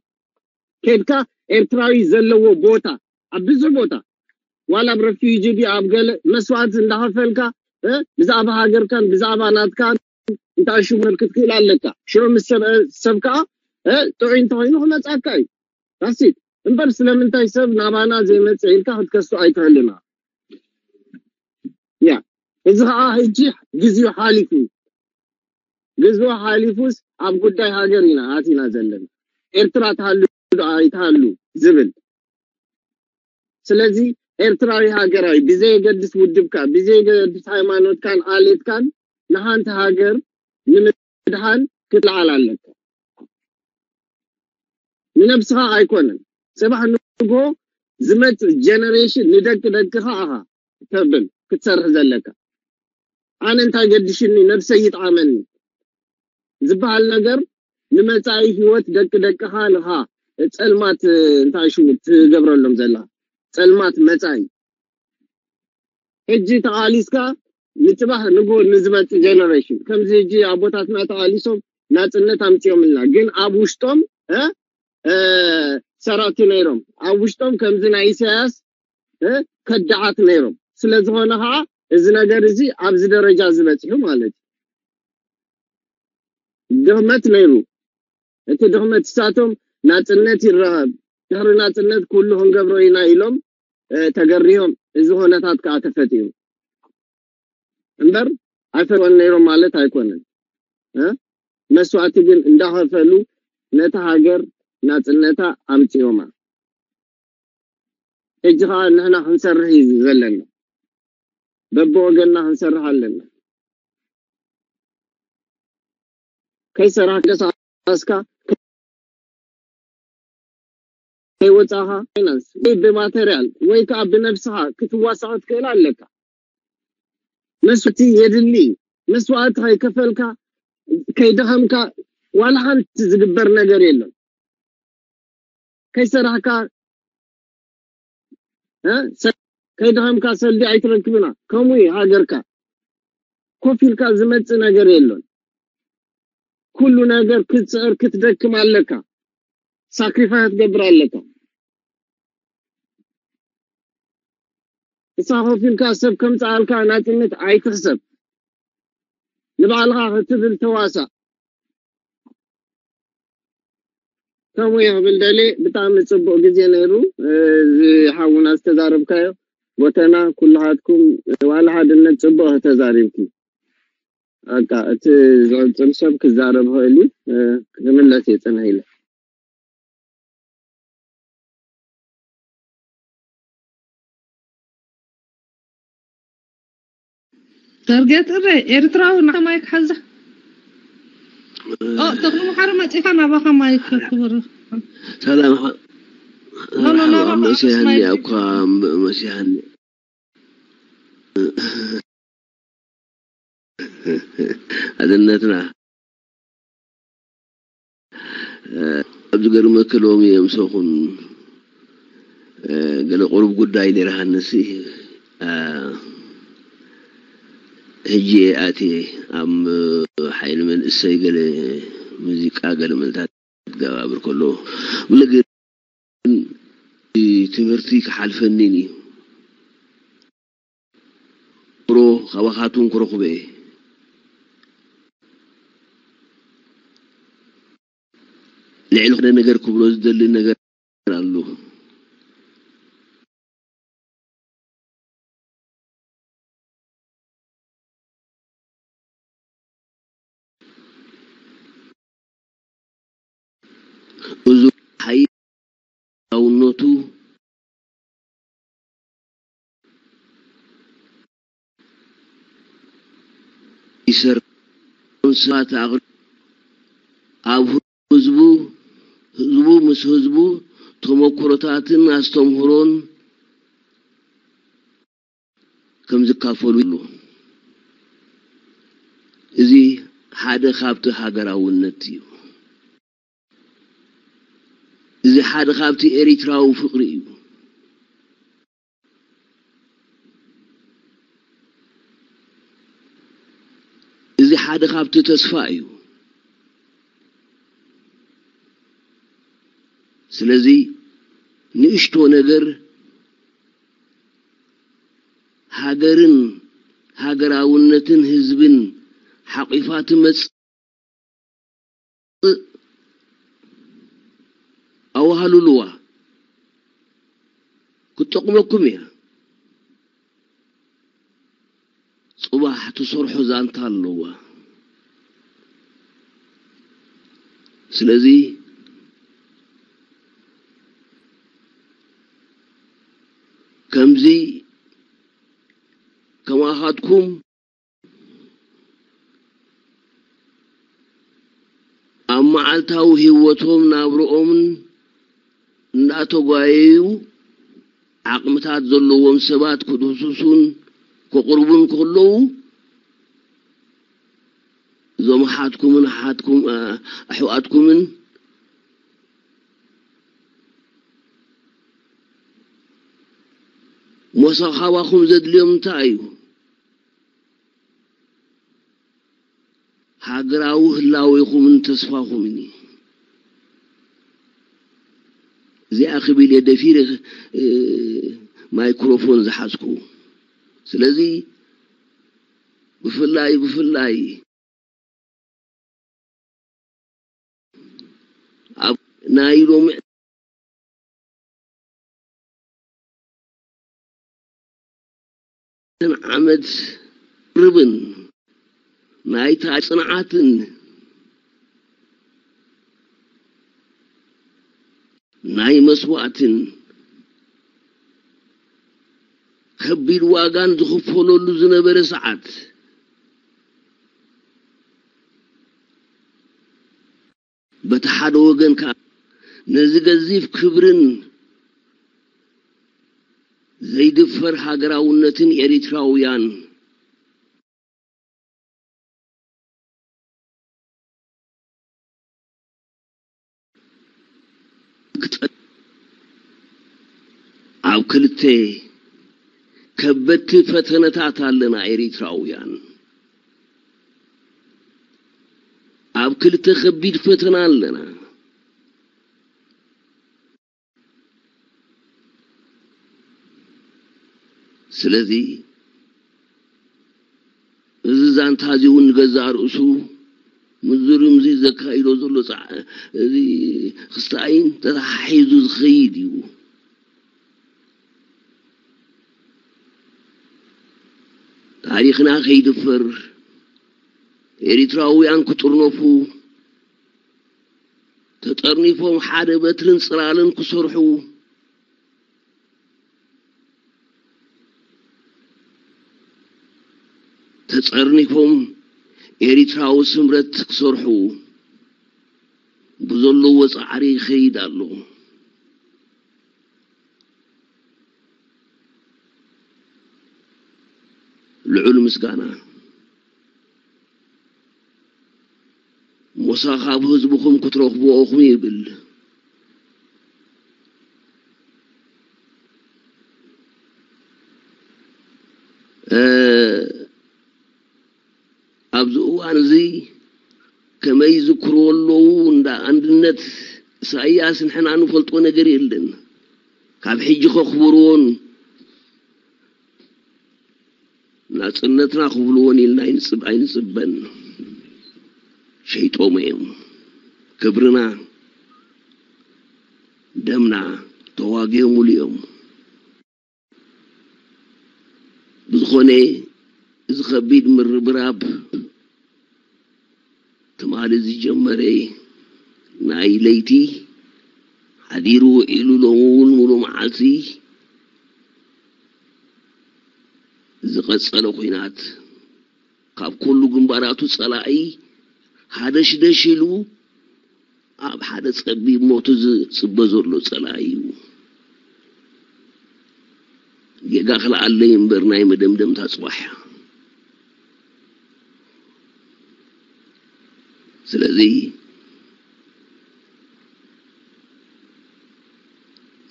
ከድካ ኤርትራዊ ዘለዎ ቦታ ኣብ ብዙሕ ቦታ ዋላ ኣብ ረፊጂ ድዩ ኣብ ገለ መስዋዕት እንዳኸፈልካ ብዛዕባ ሃገርካን ብዛዕባ ናትካን እንታይ ሽመር ክትክእል ኣለካ። ሽዑ ምስ ሰብ ከዓ ጥዑይ እንተኮይኑ ክመፅኣካ እዩ። ዳሲት እምበር ስለምንታይ ሰብ ናባና ዘይመፅእ ኢልካ ክትከሶ ኣይትኽእልና። ያ እዚ ከዓ ሕጂ ግዜኡ ሓሊፉ እዩ። ግዜኡ ሓሊፉስ ኣብ ጉዳይ ሃገር ኢና ኣቲና ዘለና። ኤርትራ ትሃሉ ዶ ኣይትሃሉ ዝብል። ስለዚ ኤርትራዊ ሃገራዊ ብዘየገድስ ውድብካ ብዘየገድስ ሃይማኖትካን ዓሌትካን ንሓንቲ ሃገር ንምድሓን ክትለዓል ኣለካ። ንነብስኻ ኣይኮነን። ፅባሕ ንግሆ ዝመፅእ ጀነሬሽን ንደቂ ደቅኻ ኢኻ ተብል ክትሰርሕ ዘለካ። ኣነ እንታይ ገድሽኒ ነብሰይ ይጥዓመኒ ዝበሃል ነገር ንመፃኢ ህይወት ደቂ ደቅኻ ንኻ ፀልማት እንታይ ሽሙ ትገብረሎም ዘላ ፀልማት መፃኢ ሕጂ ተቓሊስካ ንፅባሕ ንጎ ንዝመፅእ ጀነሬሽን ከምዚ ሕጂ ኣቦታትና ተቓሊሶም ናፅነት ኣምፅኦምልና ግን ኣብ ውሽጦም ሰራቲ ነይሮም ኣብ ውሽጦም ከምዚ ናይ ኢሳያስ ከዳዓት ነይሮም ስለዝኾነ ከዓ እዚ ነገር እዚ ኣብዚ ደረጃ ዝበፅሑ ማለት እዩ ድኽመት ነይሩ እቲ ድኽመት እሳቶም ናፅነት ይረኸብ ድሕሪ ናፅነት ኩሉ ክንገብሮ ኢና ኢሎም ተገሪሆም እዚ ኩነታት ከዓ ተፈጢሩ እምበር ኣይፈትወን ነይሮም ማለት ኣይኮነን መስዋእቲ ግን እንዳኸፈሉ ነታ ሃገር ናጽነታ ኣምጺኦማ። ሕጂ ኸኣ ንሕና ክንሰርሕ እዩ ዘለና። በብወገንና ክንሰርሕ ኣለና። ከይሰራሕካ፣ ከይንቀሳቐስካ፣ ከይወጻኻ፣ ፋይናንስ ወይ ብማተርያል ወይ ከኣ ብነብስኻ ክትዋሳእ ክትክእል ኣለካ። መስዋእቲ የድሊ እዩ። መስዋእቲ ከይከፈልካ፣ ከይደኸምካ ዋላ ሓንቲ ዝግበር ነገር የለን። ከይሰራሕካ፣ እ፣ ሰ-፣ ከይደኸምካ ሰልዲ ኣይትረክብና። ከምኡ እዩ ሃገርካ። ኮፍ ኢልካ ዝመጽእ ነገር የለን። ኩሉ ነገር ክትጽዕር ክትደክም ኣለካ። ሳክሪፋይ ክትገብር ኣለካ። ንስኻ ኮፍ ኢልካ ሰብ ከምጽኣልካ ናጽነት ኣይትሕሰብ። ንባዕልኻ ክትብል ተዋሳእ። ከምኡ እየ ክብል ደልየ። ብጣዕሚ ጽቡቕ ግዜ ነይሩ። እ፣ እዚ ሓውና ዝተዛረብካዮ፣ ጎተና፣ ኩልኻትኩም ዋላ ሓድነት ጽቡቕ ተዛሪብኪ። በቃ እቲ ዝቕጽል ሰብ ክዛረብ ክእል እዩ። እ፣ ክምለስ እየ ጽንሕ ኢለ። ዳርጌት እረ ኤርትራዊ ንዓኻ ማይክ ሓዛ። ኦ፣ ተኽሉ መሓሪ መጺኻ፣ ናባኻ ማይክ ክቡር። ሰላም ሓ-፣ ኖ፣ ኖ፣ ሓ-፣ ናባኻ መሲሃኒ ማይክ እኳ መሲሃኒ። ሓድነትና። እ፣ ኣብ ዝገርመኪ ሎሚ የምሰኹን፣ እ፣ ገለ ቁሩብ ጉዳይ ነይርሃንሲ፣ እ፣ ሕጂ እየ ኣትየ ኣብ ሓይሊ መንእሰይ ገለ ሙዚቃ ገለ መልታት ክገባብር ከሎ፣ ብለ ግን ትምህርቲ ክሓልፈኒን እዩ። ሮ ካባኻቱን ክረኽቦ እየ። ልዕሊ ሓደ ነገር ክብሎ ዝደሊ ነገር ኣሎ። እዚ ሓያውነቱ ይሰርሕ። ሰባት ኣቕሪ-፣ ኣብ ህዝቡ፣ ህዝቡ ምስ ህዝቡ ተመክሮታትን ኣስተምህሮን ከም ዝካፈሉ ይብሉ። እዚ ሓደ ካብቲ ሃገራውነት እዩ። እዚ ሓደ ካብቲ ኤሪትራዊ ፍቕሪ እዩ። እዚ ሓደ ካብቲ ተስፋ እዩ። ስለዚ ንእሽቶ ነገር ሃገርን ሃገራውነትን ህዝብን ሓቒፋ ትመጽእ ኣዋህልልዋ፣ ክትጠቕመኩም እያ። ጽባሕ ትሰርሖ ዛንታ ኣለዋ። ስለዚ ከምዚ ከማኻትኩም ኣብ መዓልታዊ ህይወቶም ናብርኦምን እንዳተጓየዩ ዓቕምታት ዘለዎም ሰባት ክድህስሱን ከቕርቡን ከለዉ እዞም ኣሓትኩምን ኣሓትኩም ኣሕዋትኩምን ሞሳ ካባኹም ዘድልዮም እንታይ እዩ? ሃገራዊ ህላዌኹምን ተስፋኹምን እዩ። እዚኣ ክብል እየ ደፊረ ማይክሮፎን ዝሓዝኩ። ስለዚ ብፍላይ ብፍላይ ኣብ ናይ ሎሚ ዓመት ርብን ናይታ ጽንዓትን ናይ መስዋእትን ከቢድ ዋጋን ዝኽፈለሉ ዝነበረ ሰዓት፣ በቲ ሓደ ወገን ከኣ ነዚ ገዚፍ ክብርን ዘይድፈር ሃገራውነትን ኤሪትራውያን ክጠ-፣ ኣብ ክልተ ከበድቲ ፈተነታት ኣለና ኤሪትራውያን። ኣብ ክልተ ከቢድ ፈተና ኣለና። ስለዚ እዚ ዛንታ እዚ እውን ንገዛእ ርእሱ ምዝርምዚ ዘካይዶ ዘሎ ጻዕ-፣ እዚ ክስታይን ተተሓሒዙ ዝኸይድ እዩ። ታሪኽና ከይድፈር፣ ኤሪትራውያን ክጥርነፉ፣ ተጠርኒፎም ሓደ በትርን ጽላልን ክሰርሑ፣ ተጸርኒፎም ኤሪትራዊ ስምረት ክሰርሑ ብዘለዎ ጻዕሪ ይኸይድ ኣሎ። ልዑል ምስጋና። ሞሳ ካብ ህዝብኹም ክትረኽብዎ ኢኹም ይብል። እ፣ ኣብዚ እዋን እዚ ከመይ ይዝክርዎ ኣለዉ እንዳ ኣንድነት ኢሳይያስ ንሕና ንፈልጦ ነገር የለን። ካብ ሕጂ ከኽብርዎን ናጽነትና ክብልዎን ኢልና ኣይንጽብ-፣ ኣይንጽበን። ሸይጦም እዮም። ክብርና፣ ደምና ተዋጊኦምሉ እዮም። ብዝኾነ፣ እዚ ከቢድ ምርብራብ ትማሊ ዝጀመረ ናይ ለይቲ ሓዲሩ ውዒሉ ሎሚ እውን ሙሉእ መዓልቲ ዝቐጸለ ኲናት ካብ ኩሉ ግንባራቱ ጸላኢ ሃደሽደሽ ኢሉ ኣብ ሓደ ጸቢብ ሞቱ ዝጽበ ዘሎ ጸላኢ እዩ። ጌጋ ክልዓለይ እምበር ናይ መደምደምታ ጽባሕ እያ። ስለዚ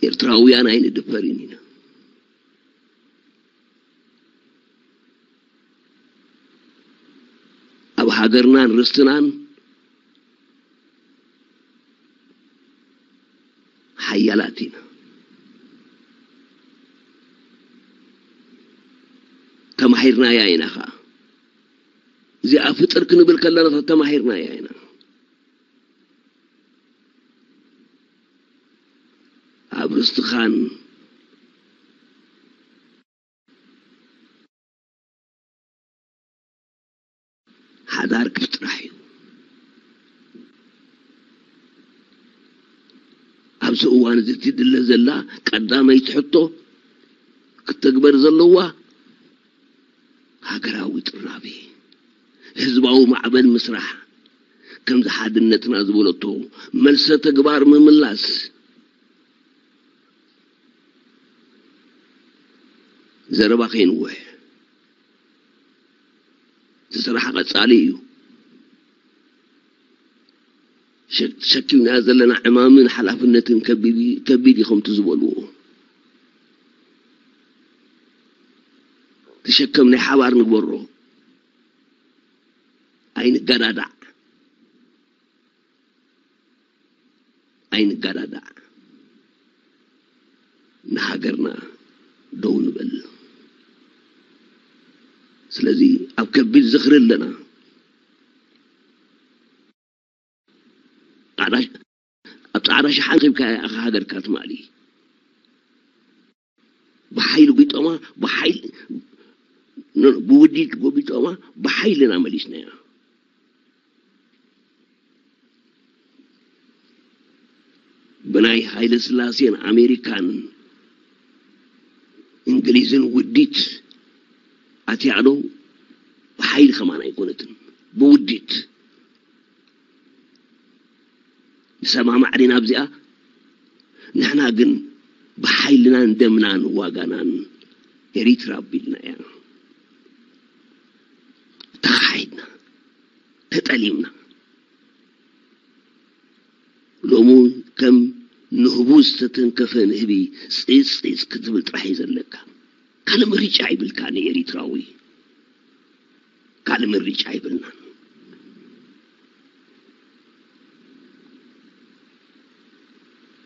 ኤርትራውያን ኣይንድፈርን ኢና። ኣብ ሃገርናን ርስትናን ሓያላት ኢና። ተማሂርናያ ኢና ኸዓ። እዚኣ ፍጥር ክንብል ከለና ተማሂርናያ ኢና። ኣብ ርስትኻን ሓዳር ክፍጥራሕ እዩ። ኣብዚ እዋን እዚ ትድለ ዘላ ቀዳመይቲ ሕቶ ክትተግበር ዘለዋ ሃገራዊ ጥርናቤ፣ ህዝባዊ ማዕበል ምስራሕ፣ ከምዚ ሓድነትና ዝበለቶ መልሰ ተግባር ምምላስ፣ ዘረባ ከይንውሕ፣ እቲ ስራሕ ቀጻሊ እዩ። ሸ-፣ ተሸኪምናዮ ዘለና ዕማምን ሓላፍነትን ከቢድ እዩ፣ ከቢድ እዩ ከምቲ ዝበልዎ። ተሸከም ናይ ሓባር ንግበሮ። ኣይንገዳዳዕ። ኣይንገዳዳዕ። ንሃገርና ደው ንበል። ስለዚ ኣብ ከቢድ ዝኽሪ ኣለና። ጻዕዳ፣ ኣብ ጻዕዳ ሸሓን ከብካ ኢኻ ሃገርካ ትማሊ። ብሓይሊ ጒጦማ፣ ብሓይሊ ን-፣ ብውዲት ጎቢጦማ፣ ብሓይልና መሊስናዮ። ብናይ ሃይለ ስላሴን ኣሜሪካን እንግሊዝን ውዲት ኣትያዕዶ ብሓይሊ ከማን ኣይኮነትን፣ ብውዲት ንሰማማዕ ዲና ኣብዚኣ? ንሕና ግን ብሓይልናን ደምናን ዋጋናን ኤሪትራ ኣቢልና እያ። ተኻሒድና፣ ተጠሊምና። ሎሚ ከም ንህቡ ዝተተንከፈ ንህቢ ጺጽ ጺጽ ክትብል ጥራሕ እዩ ዘለካ። ካልእ ምርጫ ይብልካ ንኤሪትራዊ። ካልእ ምርጫ ይብልናን።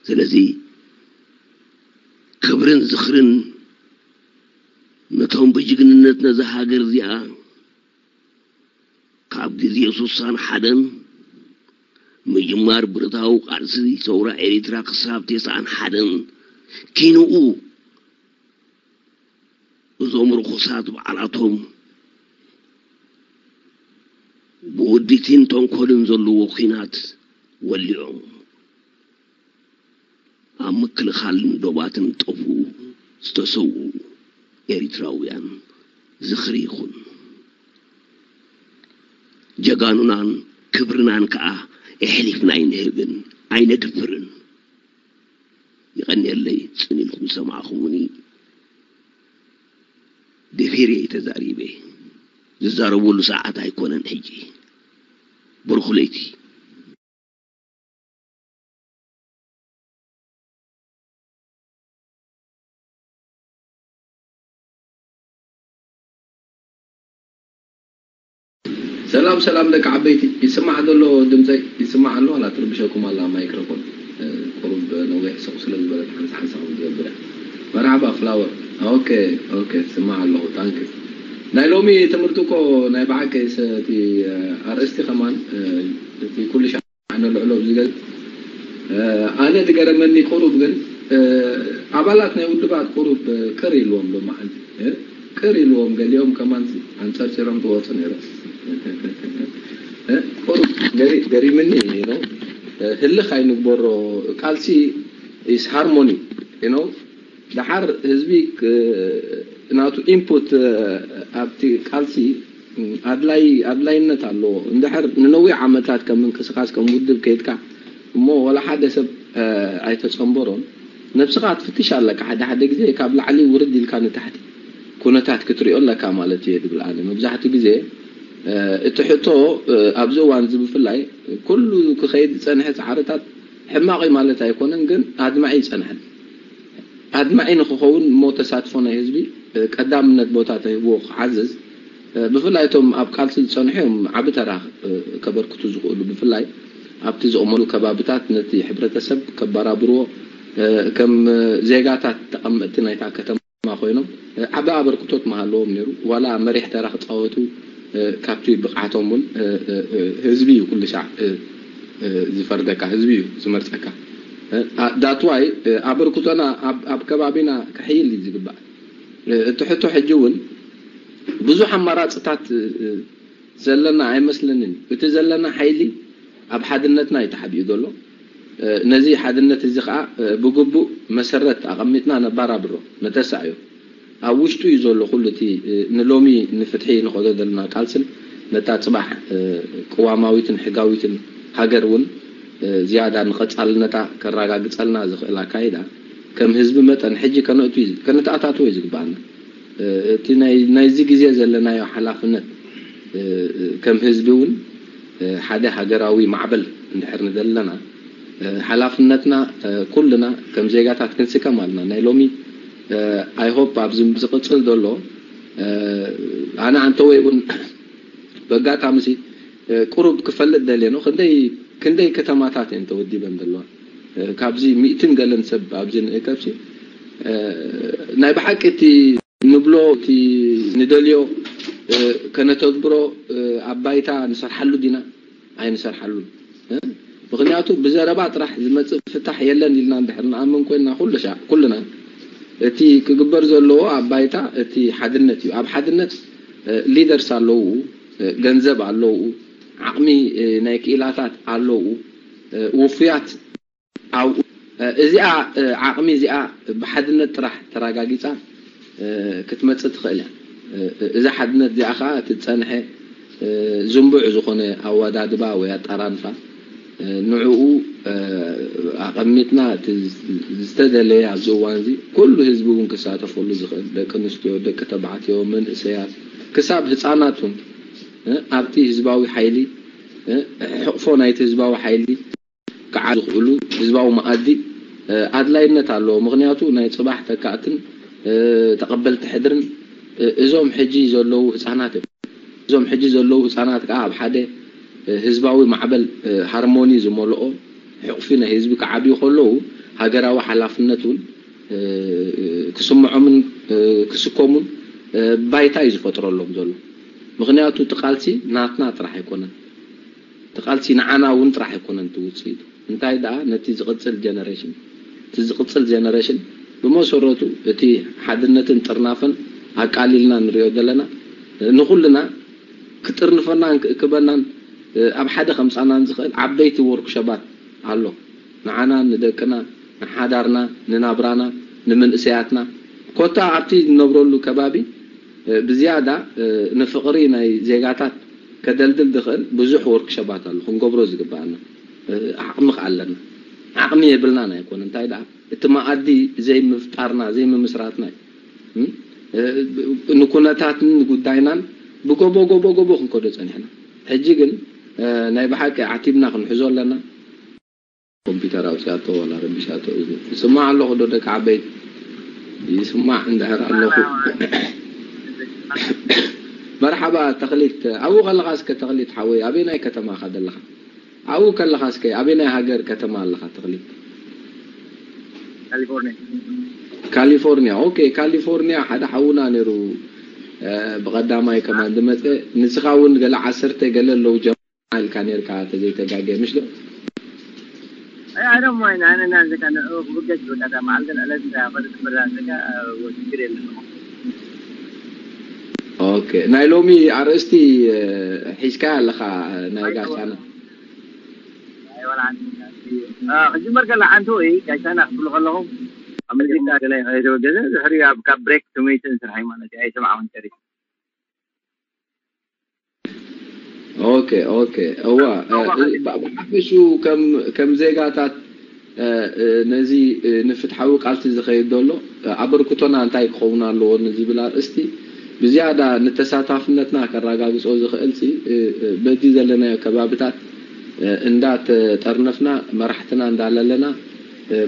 ስለዚ ክብርን ዝኽርን ነቶም ብጅግንነት ነዛ ሃገር እዚኣ ካብ ግዜ ሱሳን ሓደን ምጅማር ብረታዊ ቃልሲ ሰውራ ኤሪትራ ክሳብ ተስዓን ሓደን ኪንኡ እዞም ርኹሳት ባዕላቶም ብውዲትን ተንኮልን ዘለዎ ኲናት ወሊዖም ኣብ ምክልኻልን ዶባትን ጠፍኡ ዝተሰውኡ ኤሪትራውያን ዝኽሪ ይኹን። ጀጋኑናን ክብርናን ከኣ ኣሕሊፍና ኣይንህብን፣ ኣይነድፍርን። ይቐንየለይ ጽን ኢልኩም ዝሰማዕኹምኒ። ደፊረ እየ ተዛሪበ። ዝዛረበሉ ሰዓት ኣይኮነን ሕጂ። ብሩኽ ለይቲ። ሰላም ሰላም ደቂ ዓበይቲ፣ ይስማዕ ዘሎ ድምፀይ? ይስማዕ ኣሎ ዋላ ትርብሸኩም ኣላ ማይክሮፎን? እ፣ ቁሩብ ነዊሕ ስቕ ስለ ዝበለት ሓንሳ ሓንሳ ከም ዝገብር እያ። መርሓባ ፍላወር። ኦኬ ኦኬ፣ ትስማዕ ኣለኹ። ታንክ። ናይ ሎሚ ትምህርቲ እኮ ናይ ብሓቂ ሰ-፣ እቲ እ፣ ኣርእስቲ ከማን እ፣ እቲ ኩሉ ሻዕ ነልዕሎ ኣብዚ ገጽ እ፣ ኣነ ዝገረመኒ ቁሩብ ግን እ፣ ኣባላት ናይ ውድባት ቁሩብ እ፣ ቅር ኢልዎም ሎማዓንቲ እ፣ ቅር ኢልዎም ገሊኦም ከማን ኣንጸርጺሮም ክወጹ ነይሮም። እ፣ ቁሩብ ገሪ-፣ ገሪምኒ ነው። እ፣ ህልኽ ኣይንግበሮ። ቃልሲ is harmony ነው። ደሓር ህዝቢ ክ-፣ ናቱ ኢንፑት እ፣ ኣብቲ ቃልሲ እ፣ ኣድላይ ኣድላይነት ኣለዎ። እንድሕር ንነዊሕ ዓመታት ከም ምንቅስቃስ ከም ውድብ ከይድካ እሞ ዋላ ሓደ ሰብ እ፣ ኣይተጸንበሮን፣ ነብስኻ ክትፍትሽ ኣለካ። ሓደ ሓደ ግዜ ካብ ላዕሊ ውርድ ኢልካ ንታሕቲ ኩነታት ክትሪኦ ኣለካ ማለት እየ ዝብል ኣነ። መብዛሕትኡ ግዜ እ፣ እቲ ሕቶ እ፣ ኣብዚ እዋን እዚ ብፍላይ ኩሉ ክኸይድ ዝጸንሐ ጻዕርታት ሕማቕ እዩ ማለት ኣይኮነን፣ ግን ኣድማዒ ኣይጸንሐን። ኣድማዒ ንክኸውን እሞ ተሳትፎ ናይ ህዝቢ እ፣ ቀዳምነት ቦታ ተሂብዎ ክዓዝዝ እ፣ ብፍላይ እቶም ኣብ ቃልሲ ዝጸንሑ እዮም ዓቢ ተራ እ፣ ከበርክቱ ዝኽእሉ። ብፍላይ ኣብቲ ዝቕመሉ ከባብታት ነቲ ሕብረተሰብ ከባራብርዎ እ፣ ከም ዜጋታት ተቐመጥቲ ናይታ ከተማ ኮይኖም እ፣ ዓቢ ኣበርክቶት ምሃለዎም ነይሩ። ዋላ መሪሕ ተራ ክጻወቱ እ፣ ካብቲ ብቕዓቶም እውን እ፣ እ፣ እ፣ ህዝቢ እዩ ኩሉ ሻዕ እ፣ እ፣ ዝፈርደካ፣ ህዝቢ እዩ ዝመርጸካ። እ፣ ኣ-፣ that's why እ፣ ኣበርክቶና ኣብ ኣብ ከባቢና ክሕይል እዩ ዝግባእ። እ፣ እቲ ሕቶ ሕጂ እውን ብዙሕ ኣማራጽታት እ፣ እ፣ ዘለና ኣይመስለንን። እቲ ዘለና ሓይሊ ኣብ ሓድነትና እዩ ተሓቢኡ ዘሎ። እ፣ ነዚ ሓድነት እዚ ኸኣ እ፣ ብግቡእ መሰረት ኣቐሚጥና ነባራብሮ፣ ነተሳእዮ። ኣብ ውሽጡ እዩ ዘሎ ኩሉ እቲ እ፣ ንሎሚ ንፍትሒ ንኸዶ ዘለና ቃልስን ነታ ጽባሕ እ፣ ቅዋማዊትን ሕጋዊትን ሃገር እውን እ፣ ዝያዳ ንቐጻልነታ ከረጋግጸልና ዝኽእል ኣካይዳ ከም ህዝቢ መጠን ሕጂ ከነእቱ እዩ ዝ-፣ ከነተኣታትዎ እዩ ዝግባኣና። እ፣ እቲ ናይ ናይዚ ግዜ ዘለናዮ ሓላፍነት እ፣ ከም ህዝቢ እውን እ፣ ሓደ ሃገራዊ ማዕበል እንድሕር ንደለና እ፣ ሓላፍነትና እ፣ ኩልና ከም ዜጋታት ክንስከም ኣለና። ናይ ሎሚ እ፣ I hope ኣብዚ ዝቕጽል ዘሎ እ፣ ኣነ ኣንተወይ እውን በጋጣሚ ሲ እ፣ ቁሩብ ክፈልጥ ደልየ ነው። ክንደይ ክንደይ ከተማታት እየን ተወዲበን ዘለዋ? እ፣ ካብዚ ሚእትን ገለን ሰብ ኣብዚ ንእከብሲ እ፣ ናይ ብሓቂ እቲ ንብሎ እቲ ንደልዮ እ፣ ከነተግብሮ እ፣ ኣብ ባይታ ንሰርሓሉ ዲና ኣይንሰርሓሉን እ፣ ምኽንያቱ ብዘረባ ጥራሕ ዝመጽእ ፍታሕ የለን ኢልና እንድሕር ንኣምን ኮይንና ኩሉ ሻዕ ኩልና እቲ ክግበር ዘለዎ ኣብ ባይታ እቲ ሓድነት እዩ። ኣብ ሓድነት እ፣ ሊደርስ ኣለዉ፣ እ፣ ገንዘብ ኣለዉ፣ ዓቕሚ እ፣ ናይ ክኢላታት ኣለዉ፣ እ፣ ውፉያት ኣብኡ እዚኣ ዓቕሚ እዚኣ ብሓድነት ጥራሕ ተረጋጊፃ ክትመፅእ ትኽእል እያ። እዛ ሓድነት እዚኣ ከዓ እቲ ዝፀንሐ ዝንቡዕ ዝኾነ ኣወዳድባ ወይ ኣጣራንፋ ንዕኡ ኣቐሚጥና እቲ ዝተደለየ ኣብዚ እዋን እዚ ኩሉ ህዝቢ እውን ክሳተፈሉ ዝኽእል ደቂ ኣንስትዮ፣ ደቂ ተባዕትዮ፣ መንእሰያት ክሳብ ህፃናት እውን ኣብቲ ህዝባዊ ሓይሊ ሕቕፎ ናይቲ ህዝባዊ ሓይሊ ክዓብዩ ዝኽእሉ ህዝባዊ መኣዲ ኣድላይነት ኣለዎ። ምኽንያቱ ናይ ፅባሕ ተካእትን ተቐበልቲ ሕድርን እዞም ሕጂ ዘለዉ ህፃናት እዮም። እዞም ሕጂ ዘለዉ ህፃናት ከዓ ኣብ ሓደ ህዝባዊ ማዕበል ሃርሞኒ ዝመልኦ ሕቑፊ ናይ ህዝቢ ክዓብዩ ከለዉ ሃገራዊ ሓላፍነት እውን ክስምዖምን ክስከሙን ባይታ እዩ ዝፈጥረሎም ዘሎ። ምኽንያቱ እቲ ቃልሲ ናትና ጥራሕ ኣይኮነን። እቲ ቃልሲ ንዓና እውን ጥራሕ ኣይኮነን እቲ ውፅኢቱ። እንታይ ደኣ ነቲ ዝቕፅል ጀነሬሽን እቲ ዝቕፅል ጀነሬሽን ብመሰረቱ እቲ ሓድነትን ጥርናፈን ኣቃሊልና ንሪኦ ዘለና ንኹልና ክጥርንፈናን ክእክበናን ኣብ ሓደ ከምፃናን ዝኽእል ዓበይቲ ወርክሸባት ኣሎ። ንዓና፣ ንደቅና፣ ንሓዳርና፣ ንናብራና፣ ንምንእሰያትና ኮታ ኣብቲ ንነብረሉ ከባቢ ብዝያዳ ንፍቕሪ ናይ ዜጋታት ከደልድል ዝኽእል ብዙሕ ወርክሸባት ኣሎ ክንገብሮ ዝግበኣና። ዓቕሚ ከ ኣለና? ዓቕሚ የብልናን ኣይኮነ እንታይ ደኣ እቲ መኣዲ ዘይምፍጣርና ዘይምምስራትና እዩ። ንኩነታትን ንጉዳይናን ብጎቦ ጎቦ ጎቦ ክንከዶ ፀኒሕና። ሕጂ ግን ናይ ብሓቂ ዓቲብና ክንሕዞ ኣለና። ኮምፒተር ኣውፅኣቶ ዋላ ረቢሻቶ እዩ። ይስማዕ ኣለኹ ዶ ደቂ ዓበይቲ? ይስማዕ እንድሕር ኣለኹ። መርሓባ ተኽሊት፣ ኣብኡ ከለኻ እስከ ተኽሊት ሓወይ ኣበየናይ ከተማ ኢኻ ዘለኻ? ኣብኡ ከለኻ እስከ ኣበየናይ ሃገር ከተማ ኣለኻ ተኽሊት? ካሊፎርኒያ። ካሊፎርኒያ። ኦኬ፣ ካሊፎርኒያ ሓደ ሓውና ነይሩ ብቐዳማይ ከማን ዝመፀ። ንስኻ እውን ገለ ዓሰርተ ገለ ኣለዉ ጀማ ኢልካ ነይርካ ተዘይተጋገ ምሽ ዶ? ኣይ ኣይ ዶንት ማይንድ ኣነ እና ዘካ ንዑ ክብገስ ይወዳዳ መዓልትን ዕለት እንዳ ፈለጥ ምራ ዘካ ወ ችግር የለን። ኦኬ፣ ናይ ሎሚ ኣርእስቲ ሒዝካ ኣለኻ ናይ ጋሻና። ክጅመር ከላ ሓንቲ ወይ ጋሻና ክብሉ ከለኹም ኣብ መጀመርያ ገለ ከይተበገዘ ድሕሪ ኣብ ካብ ብሬክ ቶሜሽን ስራሕ ማለት እዩ ኣይሰማዕኹም ጨሪስ። ኦኬ ኦኬ እዋ ብሓፈሹ ከም ዜጋታት ነዚ ንፍትሓዊ ቃልሲ ዝኸይድ ዘሎ ኣበርክቶና እንታይ ክኸውን ኣለዎ ንዝብል ኣርእስቲ ብዝያዳ ንተሳታፍነትና ከረጋግጾ ዝኽእል ሲ በዚ ዘለናዮ ከባብታት እንዳተጠርነፍና መራሕትና እንዳለለና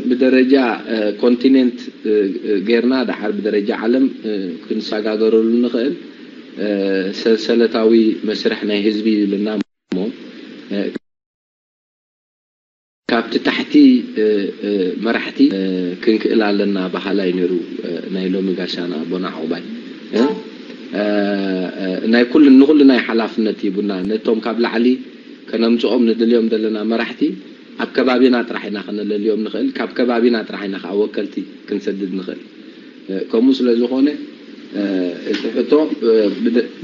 ብደረጃ ኮንቲኔንት ጌርና ደሓር ብደረጃ ዓለም ክንሰጋገረሉ ንኽእል ሰንሰለታዊ መስርሕ ናይ ህዝቢ ይብልና እሞ ካብቲ ታሕቲ መራሕቲ ክንክእል ኣለና በሃላይ ነይሩ ናይ ሎሚ ጋሻና ኣቦና ዕቑባይ። ናይ ኩሉ ንኹሉ ናይ ሓላፍነት ሂቡና ነቶም ካብ ላዕሊ ከነምፅኦም ንድልዮም ዘለና መራሕቲ ኣብ ከባቢና ጥራሕ ኢና ከነለልዮም ንኽእል፣ ካብ ከባቢና ጥራሕ ኢና ከዓ ወከልቲ ክንሰድድ ንኽእል። ከምኡ ስለ ዝኾነ እቲ ሕቶ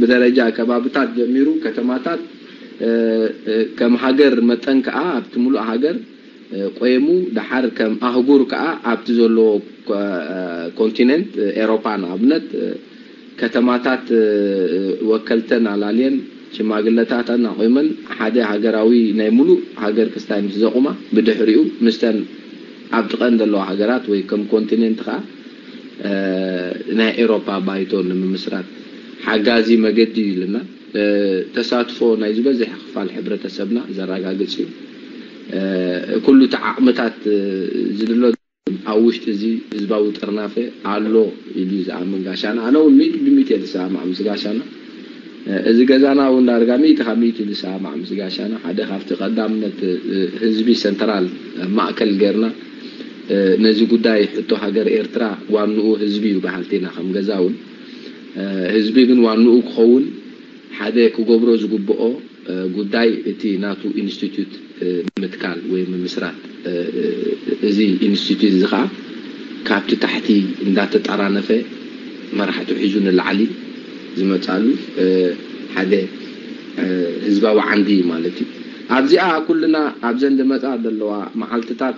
ብደረጃ ከባብታት ጀሚሩ ከተማታት ከም ሃገር መጠን ከዓ ኣብቲ ሙሉእ ሃገር ቆይሙ ደሓር ከም ኣህጉር ከዓ ኣብቲ ዘለዎ ኮንቲነንት ኤሮፓ ንኣብነት ከተማታት ወከልተን ኣላልየን ሽማግለታተን ኣቑመን ሓደ ሃገራዊ ናይ ሙሉእ ሃገር ክስታይ ምስ ዘቑማ ብድሕሪኡ ምስተን ኣብ ጥቐን ዘለዋ ሃገራት ወይ ከም ኮንቲነንት ከዓ ናይ ኤሮፓ ባይቶ ንምምስራት ሓጋዚ መገዲ እዩ ኢልና ተሳትፎ ናይ ዝበዝሕ ክፋል ሕብረተሰብና ዘረጋግፅ እዩ። ኩሉ እቲ ዓቕምታት ዝድሎ ኣብ ውሽጢ እዚ ህዝባዊ ጥርናፈ ኣሎ ኢሉ እዩ ዝኣምን ጋሻና። ኣነ እውን ሚእቲ ብሚእቲ እየ ዝሰማማዕ ምስ ጋሻና። እዚ ገዛና እውን ዳርጋ ሚእቲ ካብ ሚእቲ ዝሰማማዕ ምስ ጋሻና ሓደ ካብቲ ቀዳምነት ህዝቢ ሰንትራል ማእከል ጌርና ነዚ ጉዳይ ሕቶ ሃገር ኤርትራ ዋንኡ ህዝቢ እዩ በሃልቲ ኢና ከም ገዛ እውን ህዝቢ ግን ዋንኡ ክኸውን ሓደ ክገብሮ ዝግብኦ ጉዳይ እቲ ናቱ ኢንስቲትዩት ምትካል ወይ ምምስራት እዚ ኢንስቲትዩት እዚ ከዓ ካብቲ ታሕቲ እንዳተጠራነፈ መራሕቱ ሒዙ ንላዕሊ ዝመፃሉ ሓደ ህዝባዊ ዓንዲ ማለት እዩ። ኣብዚኣ ኩልና ኣብዘን ዝመፃ ዘለዋ መዓልትታት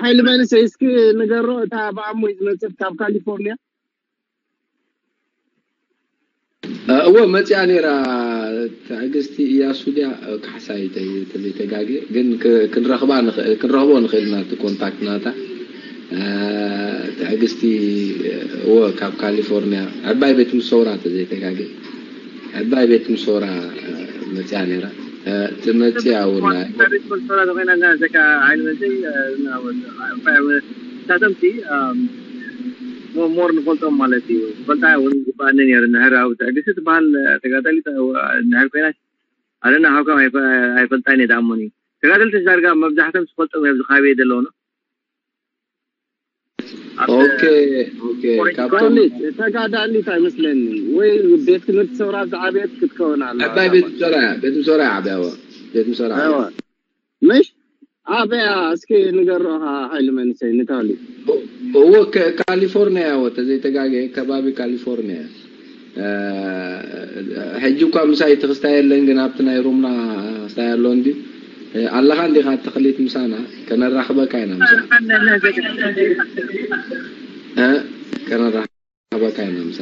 ሓይሊ መንእሰይ እስኪ ንገሮ። እታ ብኣሞይ ዝመፀት ካብ ካሊፎርኒያ። እወ መፅያ ነይራ። ትዕግስቲ እያሱ ድያ? ካሕሳይ ተዘይተጋግየ ግን ክንረኽቦ ንኽእል ኢና እቲ ኮንታክት ናታ። ትዕግስቲ እወ ካብ ካሊፎርኒያ ዕባይ ቤት ምሰውራ ተዘይተጋግየ ዕባይ ቤት ምሰውራ መፅያ ነይራ። ትመፅያ እውን ቤት ምሰውራ ተኮይና እና ዘካ ዓይኒ መንሰይ ሳተምቲ ሞር ንፈልጦም ማለት እዩ። ፈልጣ እውን ዝበኣኒ ነይሩ። ንሕር ኣብ ትዕግስቲ ትበሃል ተጋጣሊት ንሕር ኮይና ኣለና ሃብካም ኣይፈልጣን እየ ደኣሞኒ። ተጋደልቲ ዳርጋ መብዛሕቶም ዝፈልጦም እዮም ዝካበየ ዘለውና። ኦኬ ኦኬ ካብቶም ተጋዳሊት ኣይመስለኒ ወይ ቤት ትምህርቲ ሰውራ ዝዓብየት ክትከውን ኣላ። ዕባይ ቤት ምሶራ ቤት ምሶራ ዓብያዋ ቤት ምሶራ ምሽ ኣበያ እስኪ ንገሮኻ ሓይሊ መንሰይ ንታሊ እዎ ካሊፎርኒያ እዎ ተዘይተጋገ ከባቢ ካሊፎርኒያ። ሕጂ እኳ ምሳይ እቲ ክስታይ የለን ግን ኣብቲ ናይ ሩምና ክስታይ ኣሎ እንዲ ኣለኻ እንዲኻ ተኽሊት ምሳና ከነራኽበካ ኢና ምሳ ከነራኽበካ ኢና ምሳ